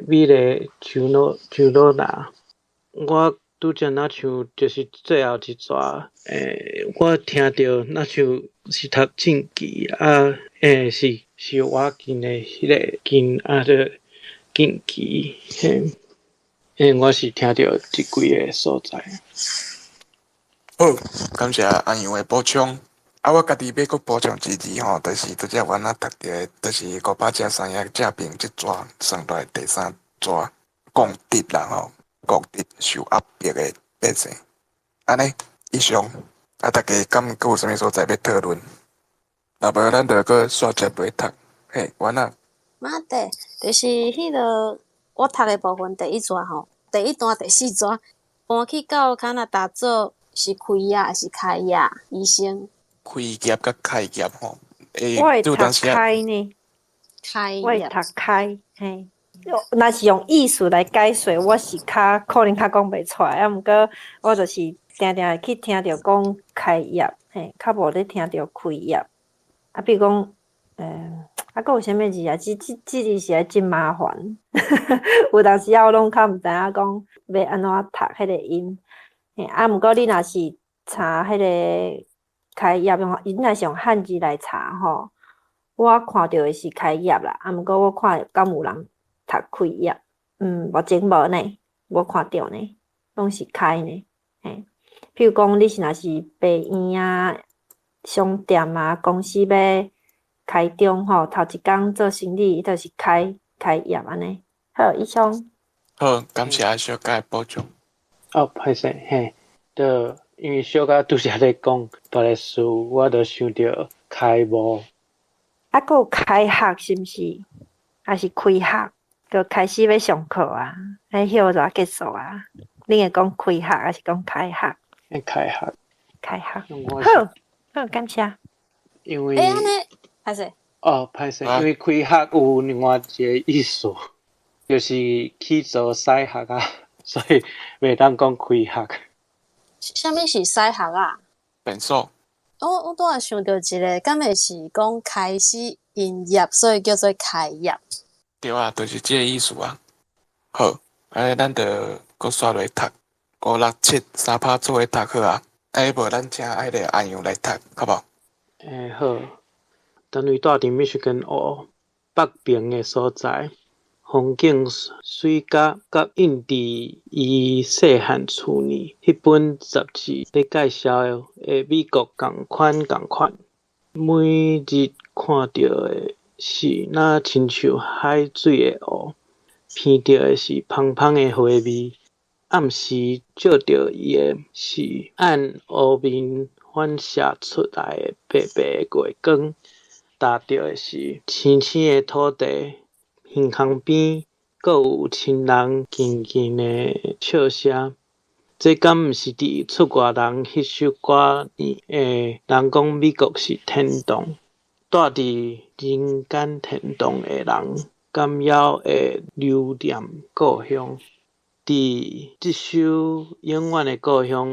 Speaker 3: 美麗張老張老拿。我拄才若像就是最後一逝，我聽著若像是讀進奇啊，是我近的彼个近啊，著近期嘿，我是聽著這幾个所在。
Speaker 2: 好，感謝阿楊的補充。啊，我家己欲閣補充一字吼，就是拄才阮仔讀著的，就是573頁正邊這逝算落來第三逝，共敵啦吼，共敵受壓迫的百姓。按呢，以上，啊，大家敢閣有啥物所在欲討論？若無，咱就閣煞接落去讀。嘿，完啦。
Speaker 5: 媽的，就是彼个我讀的部分第一逝吼，第一段第四逝，搬去到加拿大做是開業還是開業醫生？
Speaker 2: 開業佮開業吼，欸，
Speaker 1: 我會讀
Speaker 2: 有當時啊，
Speaker 1: 開呢，
Speaker 5: 開
Speaker 1: 我會讀
Speaker 5: 業。
Speaker 1: 開，嘿。若是用意思來解說，我是較可能較講袂出來，啊，毋過我就是定定會去聽著講開業，嘿，較無咧聽著開業。啊，比如講，啊，閣有啥物字啊？這字實在真麻煩，有當時仔我攏較毋知影講欲按怎讀彼个音。嘿，啊，毋過你若是查彼个開業用，你若是用漢字來查吼，我看著的是開業啦，啊，毋過我看敢有人讀開業，目前無呢，無看著呢，攏是開呢，嘿。譬如講，你是若是病院啊、商店啊、公司欲開張吼，頭一工做生理，伊就是開業按呢。好，以上。
Speaker 2: 好，感謝小佳的補充。
Speaker 3: 哦，歹勢，嘿，就因為小佳拄才咧講別个詞，我就想著開幕。
Speaker 1: 啊，閣有開學是毋是？還是開學？就開始欲上課啊，彼歇熱結束啊。恁會講開學還是講開學？
Speaker 3: 欸，開學。
Speaker 1: 開學。
Speaker 3: 我是
Speaker 1: 好，好，感謝。
Speaker 3: 因為
Speaker 5: 欸，按呢，歹勢。
Speaker 3: 哦，歹勢，因為開學有另外一個意思，就是去做屎學啊，所以袂當講開學。
Speaker 5: 啥物是屎學啊？
Speaker 2: 便所。
Speaker 5: 我拄仔想著一个，敢會是講開始營業，所以叫做開業？
Speaker 2: 對啊，就是這个意思啊。好，按呢咱就閣煞落讀五六七三拍做伙讀好啊。哎，無咱請愛個阿楊來讀，好無？
Speaker 3: 欸，好。陳雷住佇密西根湖北邊的所在，風景媠甲佮印佇伊細漢厝呢。彼本雜誌咧介紹的美國仝款仝款，每日看著的是若親像海水的湖，聞著的是芳芳的花味。暗時照著伊的是按湖面反射出來的白白的月光，踏著的是青青的土地，耳空邊閣有親人輕輕的笑聲。這敢毋是佇出外人彼首歌裡的人講美國是天堂，住佇人間天堂的人，敢猶會留戀故鄉？佇這首《永遠的故鄉》，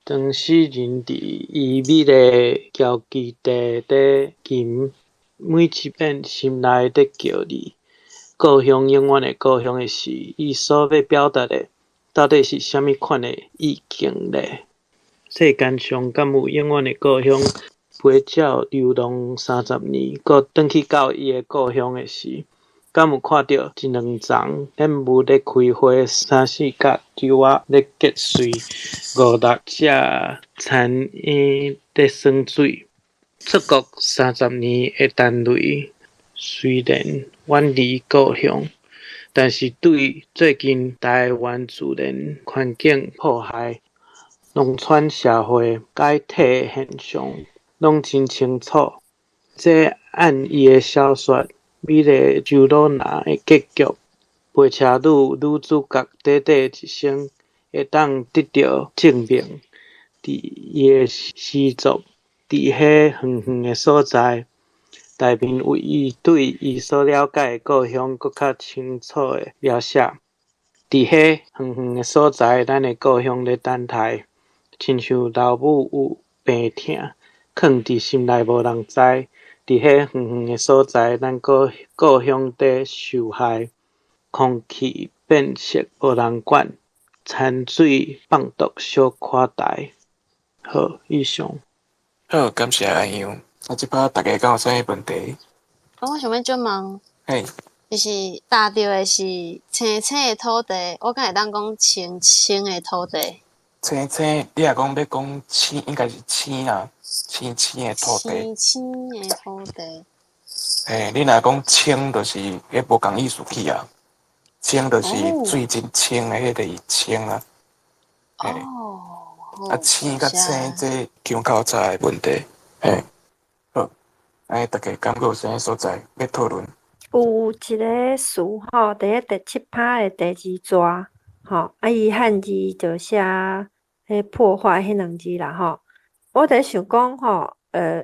Speaker 3: 當詩人佇伊美麗僑居地咧吟，每一遍心內咧叫你故鄉永遠的故鄉的時，伊所欲表達的到底是啥物款的意境咧？世間上敢有永遠的故鄉？飛鳥流浪30年，閣轉去到伊的故鄉的時，敢有看著一兩叢蓮霧咧開花，三四角柳仔咧結穗，五六隻田鶯咧耍水？出國30年的陳雷，雖然遠離故鄉，但是對最近台灣自然環境破壞、農村社會解體的現象，攏真清楚。這按伊的小說《美麗周魯娜》的結局，飛車女女主角短短一生會當得著證明。佇伊的詩作，佇彼遠遠的所在，內面有伊對伊所了解的故鄉閣較清楚的描寫。佇彼遠遠的所在，咱的故鄉咧等待，親像老母有病疼，囥佇心內無人知。佇彼遠遠的所在，咱故鄉佇受害，空氣變色無人管，田水放毒小可台。好，以上。
Speaker 2: 好，感謝阿楊。啊，這擺大家敢有啥物問題？
Speaker 5: 我想欲借問，
Speaker 2: 嘿，
Speaker 5: 就是踏著的是青青的土地，我敢會當講青青的土地？
Speaker 2: 青青，你若講欲講青，應該是青啦，青青的土地。
Speaker 5: 青青的土地。
Speaker 2: 嘿，你若講清，就是彼無仝意思去啊。清就是水真清的，彼就是清啊。嘿。啊，青佮青，這腔口差的問題。嘿，好。按呢逐家感覺有啥物所在欲討論？
Speaker 1: 有一个詞吼，佇咧第七拍的第二逝吼，啊伊漢字就寫彼破壞彼兩字啦吼。我佇咧想講吼，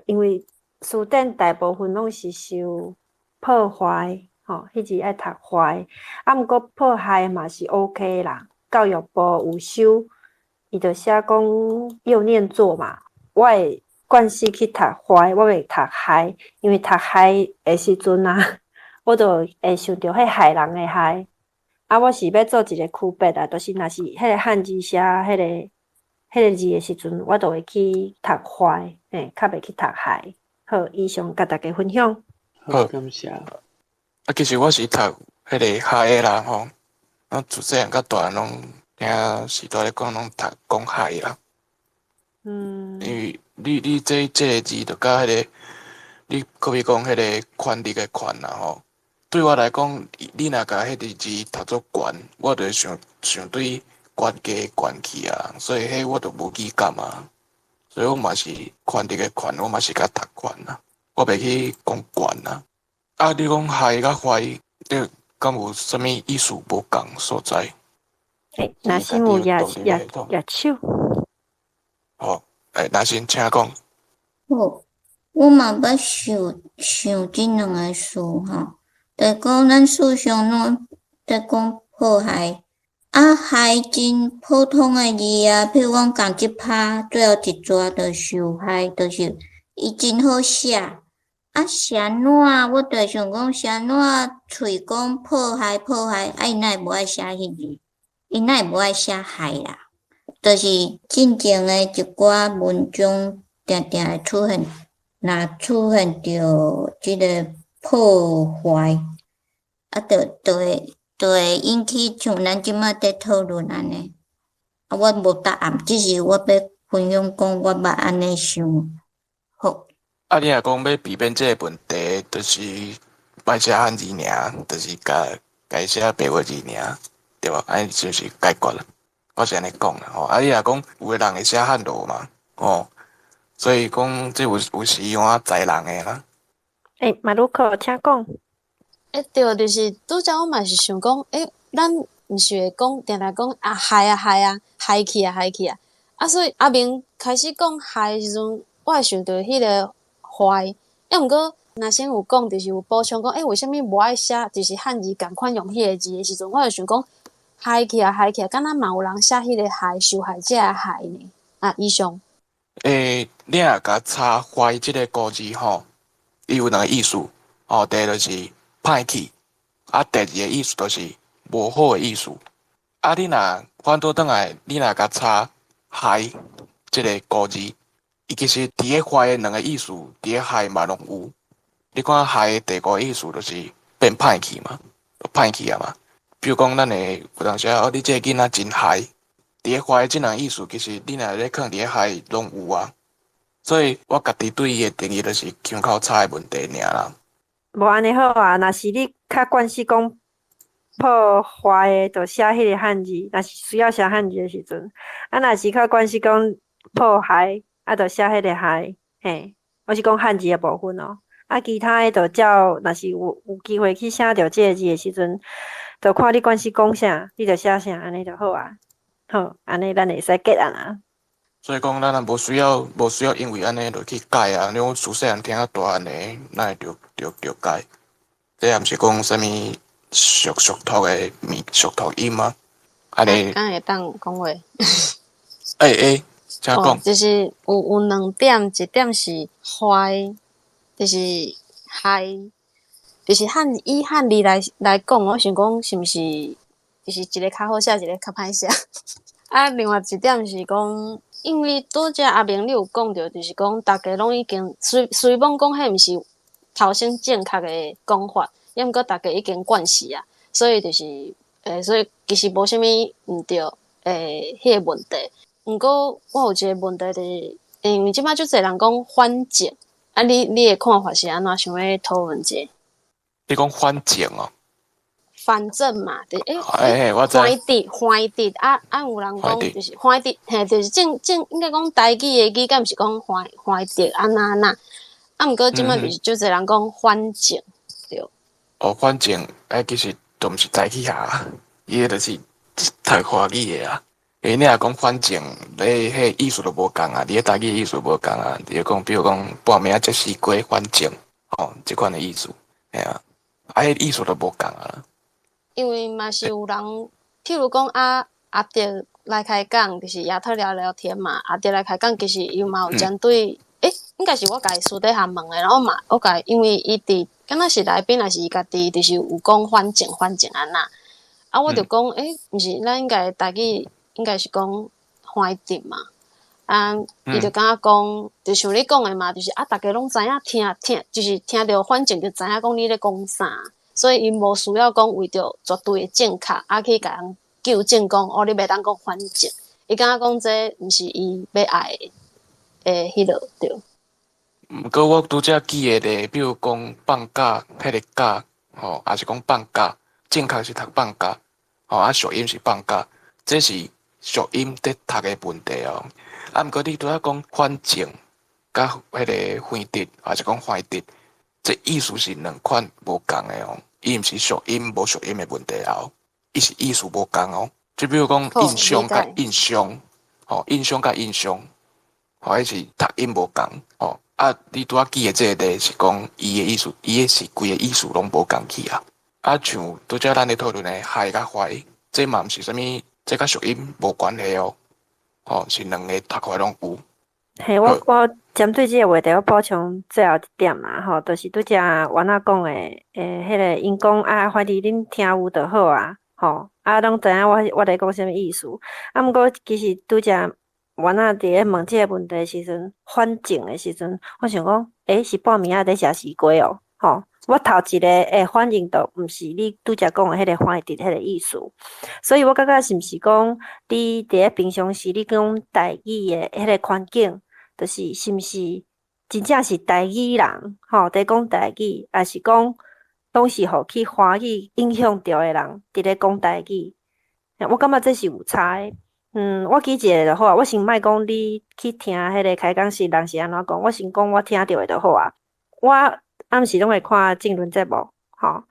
Speaker 1: 因為詞典大部分攏是收破壞吼，彼字愛讀壞，啊毋過破害嘛是 OK 啦。教育部有收，伊就寫講又念作嘛，我會慣勢去讀壞，我袂讀害，因為讀害的時陣啊，我就會想著彼害人的害。啊，我是欲做一個區別啊，就是若是彼个漢字寫彼個字的時陣，我就會去讀壞，嘿，較袂去讀害。好，以上共大家分享。
Speaker 3: 好，感謝。
Speaker 2: 啊，其實我是讀彼个害的啦吼，啊，自細漢到大攏聽時代咧講，攏讀講害啦。因為你這個字就佮彼个，你可比講彼个權力的權啦吼。對我來講，你若共彼個字讀做權，我就會想想對懸家懸去啊，所以彼我就無語感啊。所以我嘛是權力的權，我嘛是共讀權啊，我袂去講懸啊。啊，你講害佮壞，你敢有啥物意思無仝所在？
Speaker 1: 欸，若是有舉手。
Speaker 2: 好，欸，若是請講。
Speaker 4: 好，我嘛捌想想這兩个詞吼，就是講咱事實上攏佇講破害，啊害真普通的字啊，譬如講仝一拍，最後一逝就受害，就是伊真好寫。啊，是按怎？我就想講是按怎喙講破害破害，啊伊哪會無愛寫彼字？伊哪會無愛寫害啦？就是進前的一寡文章，定定會出現，若出現著這个破壞，啊，就會引起像咱這馬佇討論按呢。啊，我無答案，只是我欲分享講，我捌按呢想。好。
Speaker 2: 啊，你若講欲避免這个問題，就是莫寫漢字爾，就是共共寫白話字爾，對無？按呢就是解決啦。我是按呢講啦吼。啊，你若講有的人會寫漢字嘛，吼，所以講這有時有影在人的啦。
Speaker 1: 欸，馬路克，請講。
Speaker 5: 欸，對，就是拄才我嘛是想講，欸，咱毋是會講，定定講啊害啊害啊，害去啊害去啊，啊，所以阿明開始講害的時陣，我會想著彼个壞，啊，毋過若先有講，就是有補充講，欸，為啥物無愛寫，就是漢字仝款用彼个字的時陣，我就想講害去啊害去啊，敢若嘛有人寫彼个害受害者的害呢？啊，以上。
Speaker 2: 欸，你若共查壞這个古字吼，伊有兩个意思，哦，第一就是歹去，啊，第二个意思就是無好的意思。啊，你若反倒轉來，你若共查害這个古字，伊其實佇咧壞的兩个意思，佇咧害嘛攏有。你看害的第五个意思就是變歹去嘛，歹去啊嘛。比如講，咱會有當時哦，你這个囡仔真害，佇咧壞的這兩个意思，其實你若咧囥佇咧害攏有啊。所以我家己對伊的定義就是腔口差的問題爾啦。
Speaker 1: 無按呢好啊，若是你較慣勢講破壞的，就寫彼个漢字；若是需要寫漢字的時陣，啊，若是較慣勢講破害，啊，就寫彼个害，嘿，我是講漢字的部分哦。啊，其他的就照，若是有機會去寫著這个字的時陣，就看你慣勢講啥，你就寫啥，按呢就好啊。好，按呢咱會使結案啊。
Speaker 2: 所以講，咱也無需要因為按呢就去改啊。你講自細漢聽到大漢的，咱會著改。這也毋是講啥物俗讀的物俗讀音啊。按呢。
Speaker 5: 敢會當講話？
Speaker 2: 欸欸，請講。
Speaker 5: 就是有兩點，一點是壞，就是害，就是以漢字來講，我想講是毋是，就是一个較好寫，一个較歹寫。啊，另外一點是講，因為拄才阿明你有講著，就是講逐家攏已經雖罔講彼毋是頭先正確的講法，抑毋過逐家已經慣勢啊，所以就是，所以其實無啥物毋對，彼个問題。毋過我有一個問題，就是因為這擺足濟人講反正，啊你的看法是按怎？想欲討論者？
Speaker 2: 你講反正哦？
Speaker 5: 反正嘛，就欸，
Speaker 2: 欸，我知。
Speaker 5: 翻佇翻佇啊啊！有人講就是翻佇，嘿，就是正正應該講台語的語，敢毋是講翻翻佇按怎按怎？啊，毋過這擺就是足濟人講反正，對。
Speaker 2: 哦，反正，欸，其實都毋是台語啊，伊彼就是讀華語的啊。欸，你若講反正，你彼個意思都無仝啊，你彼台語意思無仝啊。比如講，比如講半暝仔食西瓜，反正，吼，這款的意思，嘿啊，啊，彼意思都無仝啊。
Speaker 5: 因為嘛是有人，譬如講啊，阿德來開講，就是亞特聊聊天嘛。阿德來開講，其實伊嘛有針對，欸，應該是我共伊私底下問的，然後嘛，我共伊，因為伊佇，敢若是來賓，還是伊家己，就是有講反正反正按怎，啊，我就講，欸，毋是，咱應該台語應該是講翻譯嘛，啊，伊就感覺講，就像你講的嘛，就是啊，逐家攏知影聽聽，就是聽著反正就知影講你咧講啥，所以伊無需要講為著絕對的正確，啊去共人糾正講，哦，你袂當講反正，伊感覺講這毋是伊欲愛的彼落對。
Speaker 2: 毋過我拄才記的咧，比如講放假，彼個假，吼，抑是講放假，正確是讀放假，吼，啊，俗音是放假，這是俗音佇讀的問題哦。啊，毋過你拄仔講反正，佮彼個翻佇，抑是講翻佇，這意思是兩款無仝的哦。伊毋是俗音無俗音的問題哦，伊是意思無仝哦。就比如講印象佮印象，吼，印象佮印象，吼，彼是讀音無仝，吼。啊，你拄仔舉的這個例是講伊的意思，伊的是規個意思攏無仝去啊。啊，像拄才咱咧討論的害佮壞，這嘛毋是啥物，這佮俗音無關係哦。吼，是兩個讀起來攏有。
Speaker 1: 嘿，我針對這個話題，我補充最後一點啦，吼，就是拄才婉仔講的，欸，彼個𪜶講啊，反正恁聽有就好啊，吼，啊，攏知影我咧講啥物意思。啊，毋過其實拄才婉仔佇咧問這個問題時陣，反正的時陣，我想講，欸，是半暝仔佇食西瓜哦，吼。我頭一个會反應就毋是你拄才講的彼個翻譯彼個意思，所以我感覺是毋是講你佇咧平常時你講台語的彼個環境，就是是毋是真正是台語人，吼，佇講台語，抑是講攏是予去華語影響著的人佇咧講台語？我感覺這是有差的。嗯，我舉一個就好啊，我先莫講你去聽彼個開講時人是按怎講，我先講我聽著的就好啊。我暗時攏會看政論節目，吼，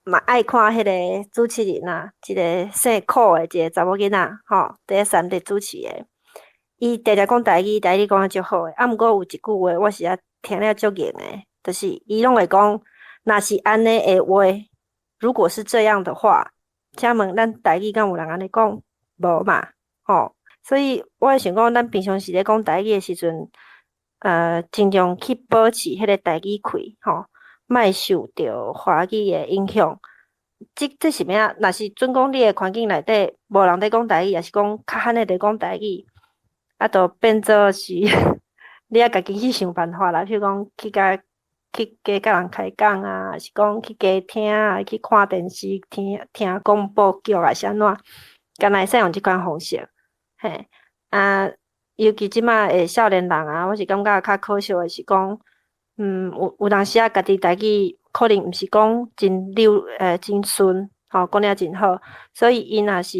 Speaker 1: 嘛愛看彼個主持人啊，一個姓柯的一個查某囡仔，吼，佇咧三立主持的。伊定定講台語，台語講得足好的。啊，毋過有一句話，我是啊聽了足𠢕的，就是伊攏會講，若是按呢的話，如果是這樣的話，請問咱台語敢有人按呢講？無嘛，吼。所以我會想講，咱平常時咧講台語的時陣，盡量去保持彼個台語氣，吼，莫受著華語的影響。這是啥物？若是準講你的環境內底無人佇講台語，抑是講較罕的佇講台語，啊，就變做是你愛家己去想辦法啦。譬如講去共去加共人開講啊，抑是講去加聽啊，去看電視、聽聽廣播劇啊，是按怎，敢若會使用這款方式，嘿啊。尤其這馬的少年人啊，我是感覺較可惜的是講，有當時啊，家己台語可能毋是講真溜，真順，吼，講了真好，所以𪜶若是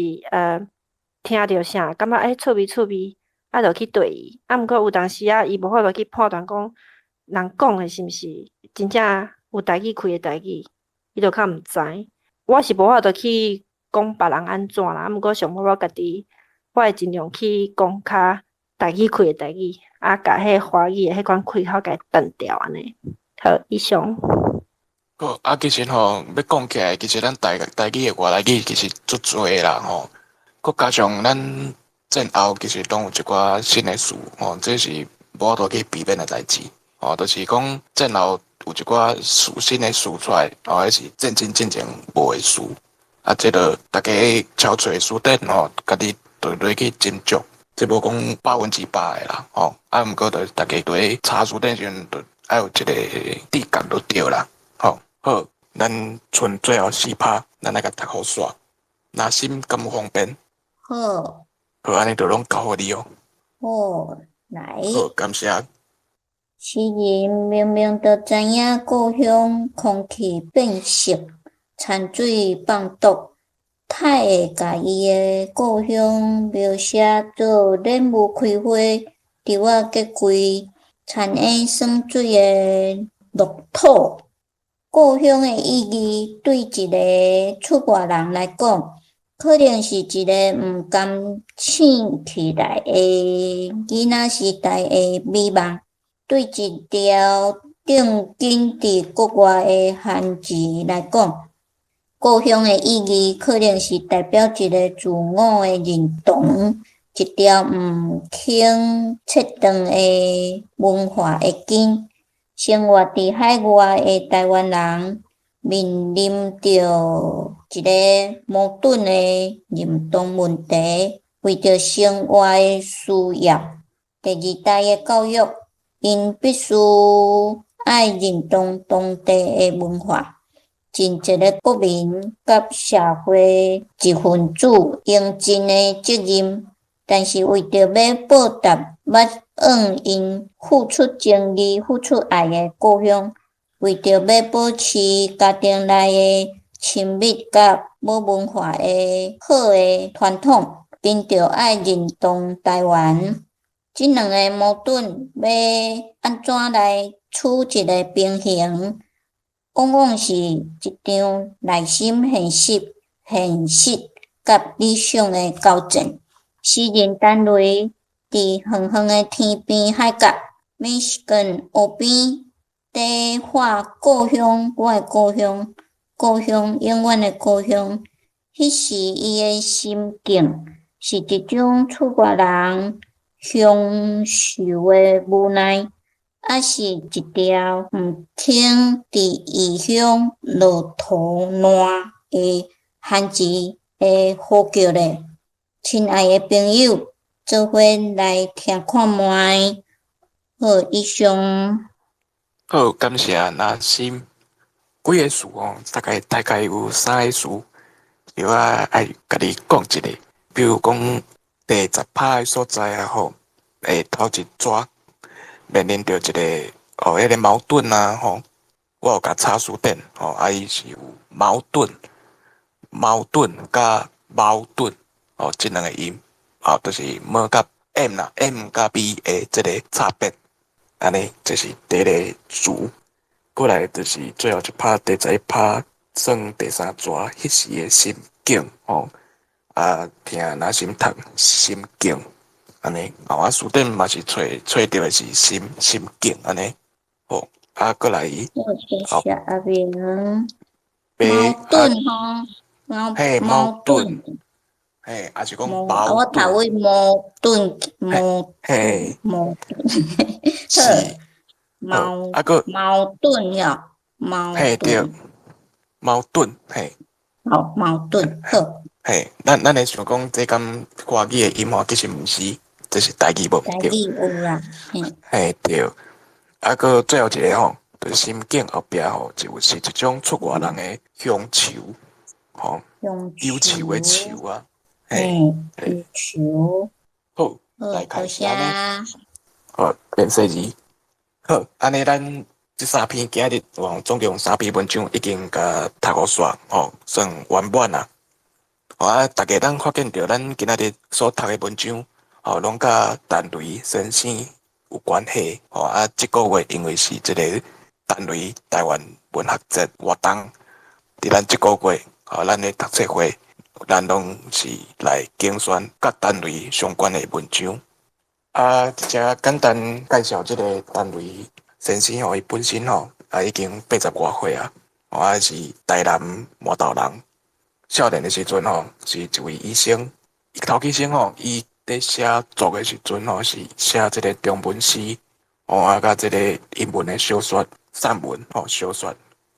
Speaker 1: 聽著啥，感覺欸趣味趣味，啊，就去綴伊。啊，毋過有當時啊，伊無法度去判斷講，人講的是毋是真正有台語氣的台語，伊就較毋知。我是無法度去講別人按怎啦，啊，毋過上好我家己，我會盡量去講較台語氣的台語，啊，共彼個華語的彼款氣口共斷掉按呢。好，以上。
Speaker 2: 好，啊，其實吼，欲講起來，其實咱台語的外來語其實足濟啦吼，閣加上咱戰後其實攏有一寡新的詞吼，這是無法度去避免的代誌吼，就是講戰後有一寡詞新的詞出來，吼，彼是戰爭進前無的詞，啊，這個逐家抄揣詞典吼，家己就落去斟酌。這無講100%的啦，吼，啊，毋過就逐家佇查詞典時陣，就愛有一個直覺就對啦，吼，好，咱賰最後四拍，咱來共讀予煞。若心敢有方便？
Speaker 4: 好。
Speaker 2: 好，按呢就攏交予你哦。
Speaker 4: 好，來。
Speaker 2: 好，感謝。
Speaker 4: 詩人明明就知影故鄉空氣變色，田水放毒，太會共伊的故鄉描寫做蓮霧開花，稻仔結穗，田的酸水的樂土。故鄉的意義對一个出外人來講，可能是一个毋甘醒起來的囡仔時代的美夢；對一條定根佇國外的番薯來講，故鄉的意義可能是代表一个自我的認同，一條毋肯切斷的文化的根。生活佇海外的台灣人，面臨著一个矛盾的認同問題。為著生活的需要，第二代的教育，𪜶必須愛認同當地的文化，盡一个國民佮社會一份子應盡的責任。但是為著欲報答捌向𪜶付出情誼、付出愛的故鄉，為著欲保持家庭內的親密佮母文化的好的傳統，𪜶著愛認同台灣。這兩个矛盾欲按怎來取一个平衡，往往是一場內心現實、現實佮理想的交戰。詩人陳雷佇遠遠的天邊海角，密西根湖邊，佇畫故鄉，我的故鄉，故鄉，永遠的故鄉。彼時伊的心境是一種出外人鄉愁的無奈，抑是一條毋肯佇異鄉落塗爛的番薯的呼叫咧。親愛的朋友，做伙來聽看覓。好，以上。
Speaker 2: 好，感謝阿心。幾个詞哦，大概有三个詞，我愛共你講一下。比如講第10拍的所在啊吼，會頭一逝面臨著一个哦，彼个矛盾啊吼，我有共查詞典吼，啊伊是有矛盾、矛盾佮矛盾哦，這兩个音，哦，就是 M 佮 M 啦，M 佮 B 的這个差別，按呢，這是第一个詞。過來就是最後一拍，第11拍算第三逝，彼時的心境吼，啊，聽若心讀心境，按呢，啊，詞典嘛是揣揣著的是心心境按呢，好，啊，過來，
Speaker 4: 謝謝阿明。矛盾吼，
Speaker 2: 嘿，矛盾，嘿，抑是講矛
Speaker 4: 盾。我讀位矛盾，矛，
Speaker 2: 嘿，
Speaker 4: 矛盾，
Speaker 2: 是。
Speaker 4: 矛
Speaker 2: 啊閣
Speaker 4: 矛盾喲，矛
Speaker 2: 嘿對，矛盾嘿，
Speaker 4: 好矛盾好。
Speaker 2: 嘿，咱會想講這敢華語的音吼，其實毋是，這是台語無毋對。
Speaker 4: 台語有啦，
Speaker 2: 嘿對，啊閣最後一个吼，就是心境後壁吼，就是一種出外人的鄉愁，吼，憂愁的愁啊，
Speaker 4: 嘿，憂愁。
Speaker 2: 好，來開始按呢。好，免說字。好，按呢，咱這三篇今日哦，總共三篇文章已經共讀予煞，吼，算圓滿啊。啊，大家咱發現著，咱今仔日所讀的文章，吼，攏佮陳雷先生有關係，吼。啊，這個月因為是這個陳雷台灣文學節活動，佇咱這個月，吼，咱的讀冊會，咱攏是來揀選佮陳雷相關的文章。啊，遮簡單介紹這个陳雷先生吼，伊本身吼啊已經80外歲啊，啊是台南麻豆人。少年的時陣吼是一位醫生，伊頭起先吼，伊佇寫作的時陣吼是寫這个中文詩，哦啊，佮這个英文的小說、散文吼小說，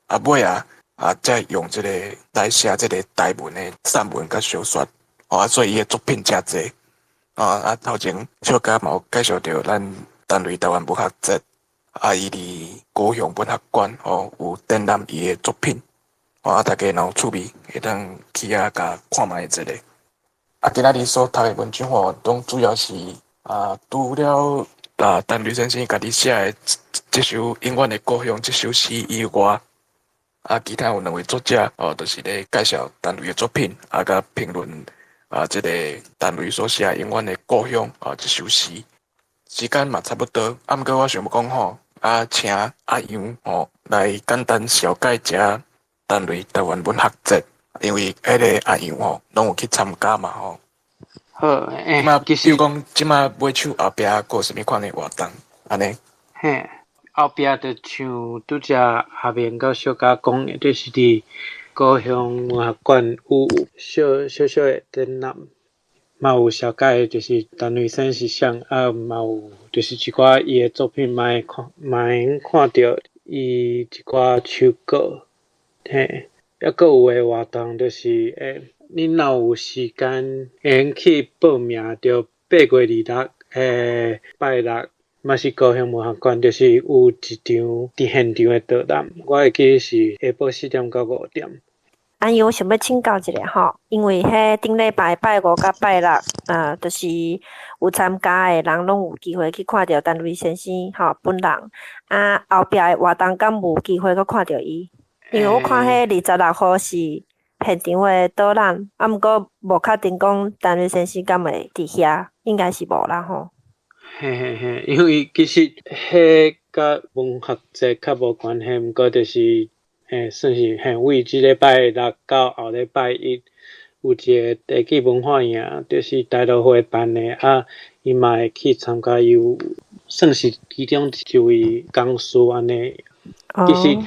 Speaker 2: 啊尾啊啊才用這个來寫這个台文的散文佮小說，哦啊，所以伊的作品誠濟。啊！頭前小可嘛有介紹著咱陳雷台灣文學節，啊，伊佇高雄文學館吼有展覽伊的作品，啊，大家若有趣味，會當去遐共看覓一下。啊，今仔日所讀的文章吼，攏主要是啊，除了啊陳雷先生家己寫的這首《永遠的故鄉》這首詩以外，啊，其他有兩位作者哦，就是咧介紹陳雷的作品，啊，佮評論。啊，這个陳雷所寫《永遠的故鄉》啊，這首詩，時間嘛差不多，啊，毋過我想欲講吼，啊，請阿楊吼來簡單紹介一下陳雷台灣文學節，因為彼个阿楊吼攏有去參加嘛吼。
Speaker 3: 好，欸，
Speaker 2: 這馬
Speaker 3: 其實
Speaker 2: 比如講，這馬尾手後壁閣有啥物款的活動，按呢？
Speaker 3: 嘿，後壁就像拄才阿明佮小嘉講的，就是佇高雄文學館有小小小的展覽，嘛有紹介，就是陳雷先生是啥，啊嘛有就是一寡伊的作品，嘛會看，嘛會用看著伊一寡手稿，嘿，抑閣有的活動就是，欸，恁若有時間會用去報名，著8月26欸拜六，嘛是高雄文學館，就是有一場佇現場的導覽，我會記是下晡4點到5點。
Speaker 1: 阿楊，我想欲請教一下吼，因為彼頂禮拜拜五佮拜六，啊，就是有參加的人攏有機會去看著陳雷先生吼本人。啊，後壁的活動敢有機會閣看著伊？因為我看彼26號是現場的導覽，啊，毋過無確定講陳雷先生敢會佇遐，應該是無啦吼。
Speaker 3: 嘿嘿嘿，因為其實彼佮文學節較無關係，毋過就是。嘿，算是嘿，為這禮拜六到後禮拜一有一個地區文化營，就是大陸會辦的啊，伊嘛會去參加，伊有算是其中一位講師按呢。其實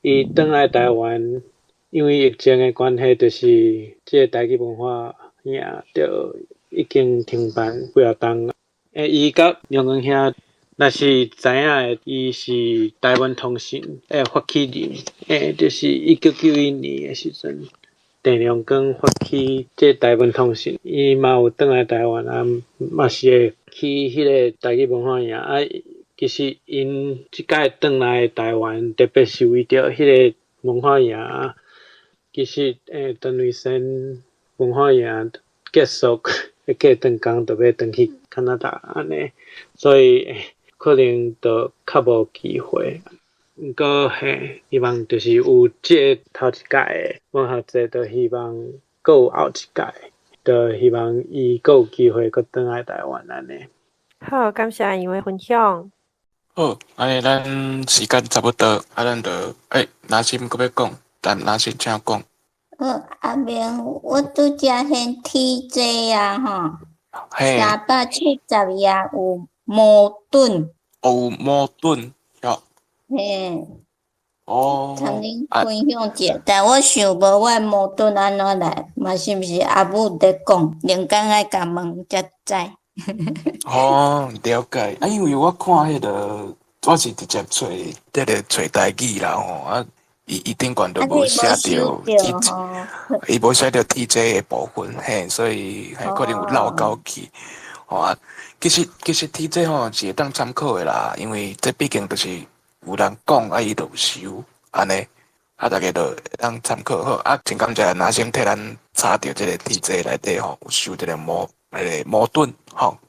Speaker 3: 伊轉來台灣，因為疫情的關係，就是這個台語文化營就已經停辦幾仔冬。欸，伊佮梁光兄。若是知影的，伊是台灣通信的發起人，欸，就是1991年的時陣，鄭良光發起這台灣通信，伊嘛有轉來台灣啊，嘛是會去彼个台語文化營啊。其實𪜶這擺轉來台灣，特別是為著彼個文化營啊。其實，欸，陳雷先文化營結束，過轉工就欲轉去加拿大按呢，所以。可能就較無機會，毋過嘿，希望就是有這個頭一屆的文學節，就希望閣有後一屆，就希望伊閣有機會閣轉來台灣按呢。
Speaker 1: 好，感謝阿楊的分享。
Speaker 2: 好，按呢咱時間差不多，啊，咱就欸，若是閣欲講，咱若是請講。
Speaker 4: 好，阿明，我拄才現體這啊吼，370頁有矛盾。
Speaker 2: 哦，矛盾，喲。
Speaker 4: 嘿。
Speaker 2: 哦。
Speaker 4: 參恁分享一下，但我想無我的矛盾按怎來，嘛是毋是阿母佇講，靈感愛共問才知。
Speaker 2: 哦，了解。啊，因為我看彼个，我是直接揣這个揣台語啦吼，啊，伊伊頂懸就無寫著，伊無寫著 TJ 的部分，嘿，所以嘿可能有漏勾去，吼啊。其實其實 TJ 吼是會當參考的啦，因為這畢竟就是有人講，啊伊就有收，按呢，啊大家就會當參考好。啊，真感謝阿先替咱查著這个 TJ 內底吼有收這个矛彼個矛盾吼。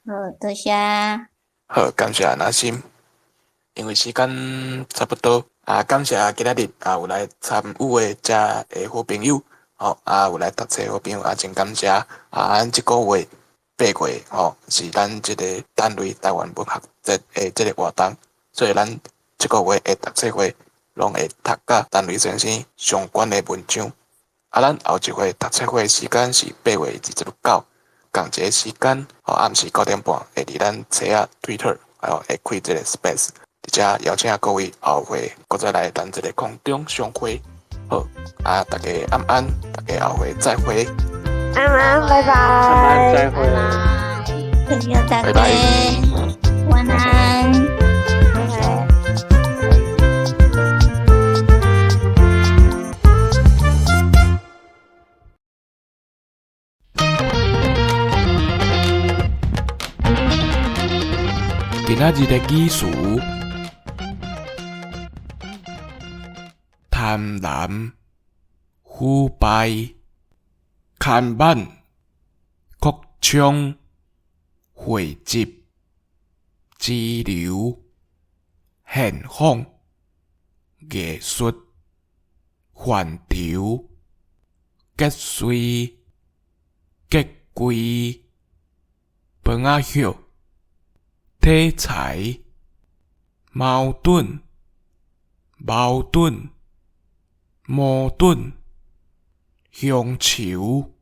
Speaker 4: 好，多謝。
Speaker 2: 好，感謝阿心。因為時間差不多，啊，感謝今仔日啊有來參與的遮的好朋友，吼，啊有來讀冊好朋友，啊真感謝。啊，咱這個月。八月吼是咱這个陳雷台灣文學節的這个活動，所以咱這個月的讀冊會攏會讀佮陳雷先生相關的文章。啊，咱後一回讀冊會時間是8月29，仝一个時間吼，暗時9點半會佇咱冊仔 Twitter 還有會開這个 Space，佇遮邀請各位後回閣再來咱這个空中相會。好，啊，大家晚安，大家後回再會。
Speaker 1: 晚安，拜拜。
Speaker 3: 晚安，再會。
Speaker 4: 朋友大家，
Speaker 2: 拜拜。
Speaker 4: 晚安。
Speaker 2: 今仔日的語詞：貪婪、腐敗、牽絆、擴充、匯集、支流、現訪、藝術、範疇、結穗、結櫃、放仔葉、體裁、矛盾、矛盾、矛盾、鄉愁。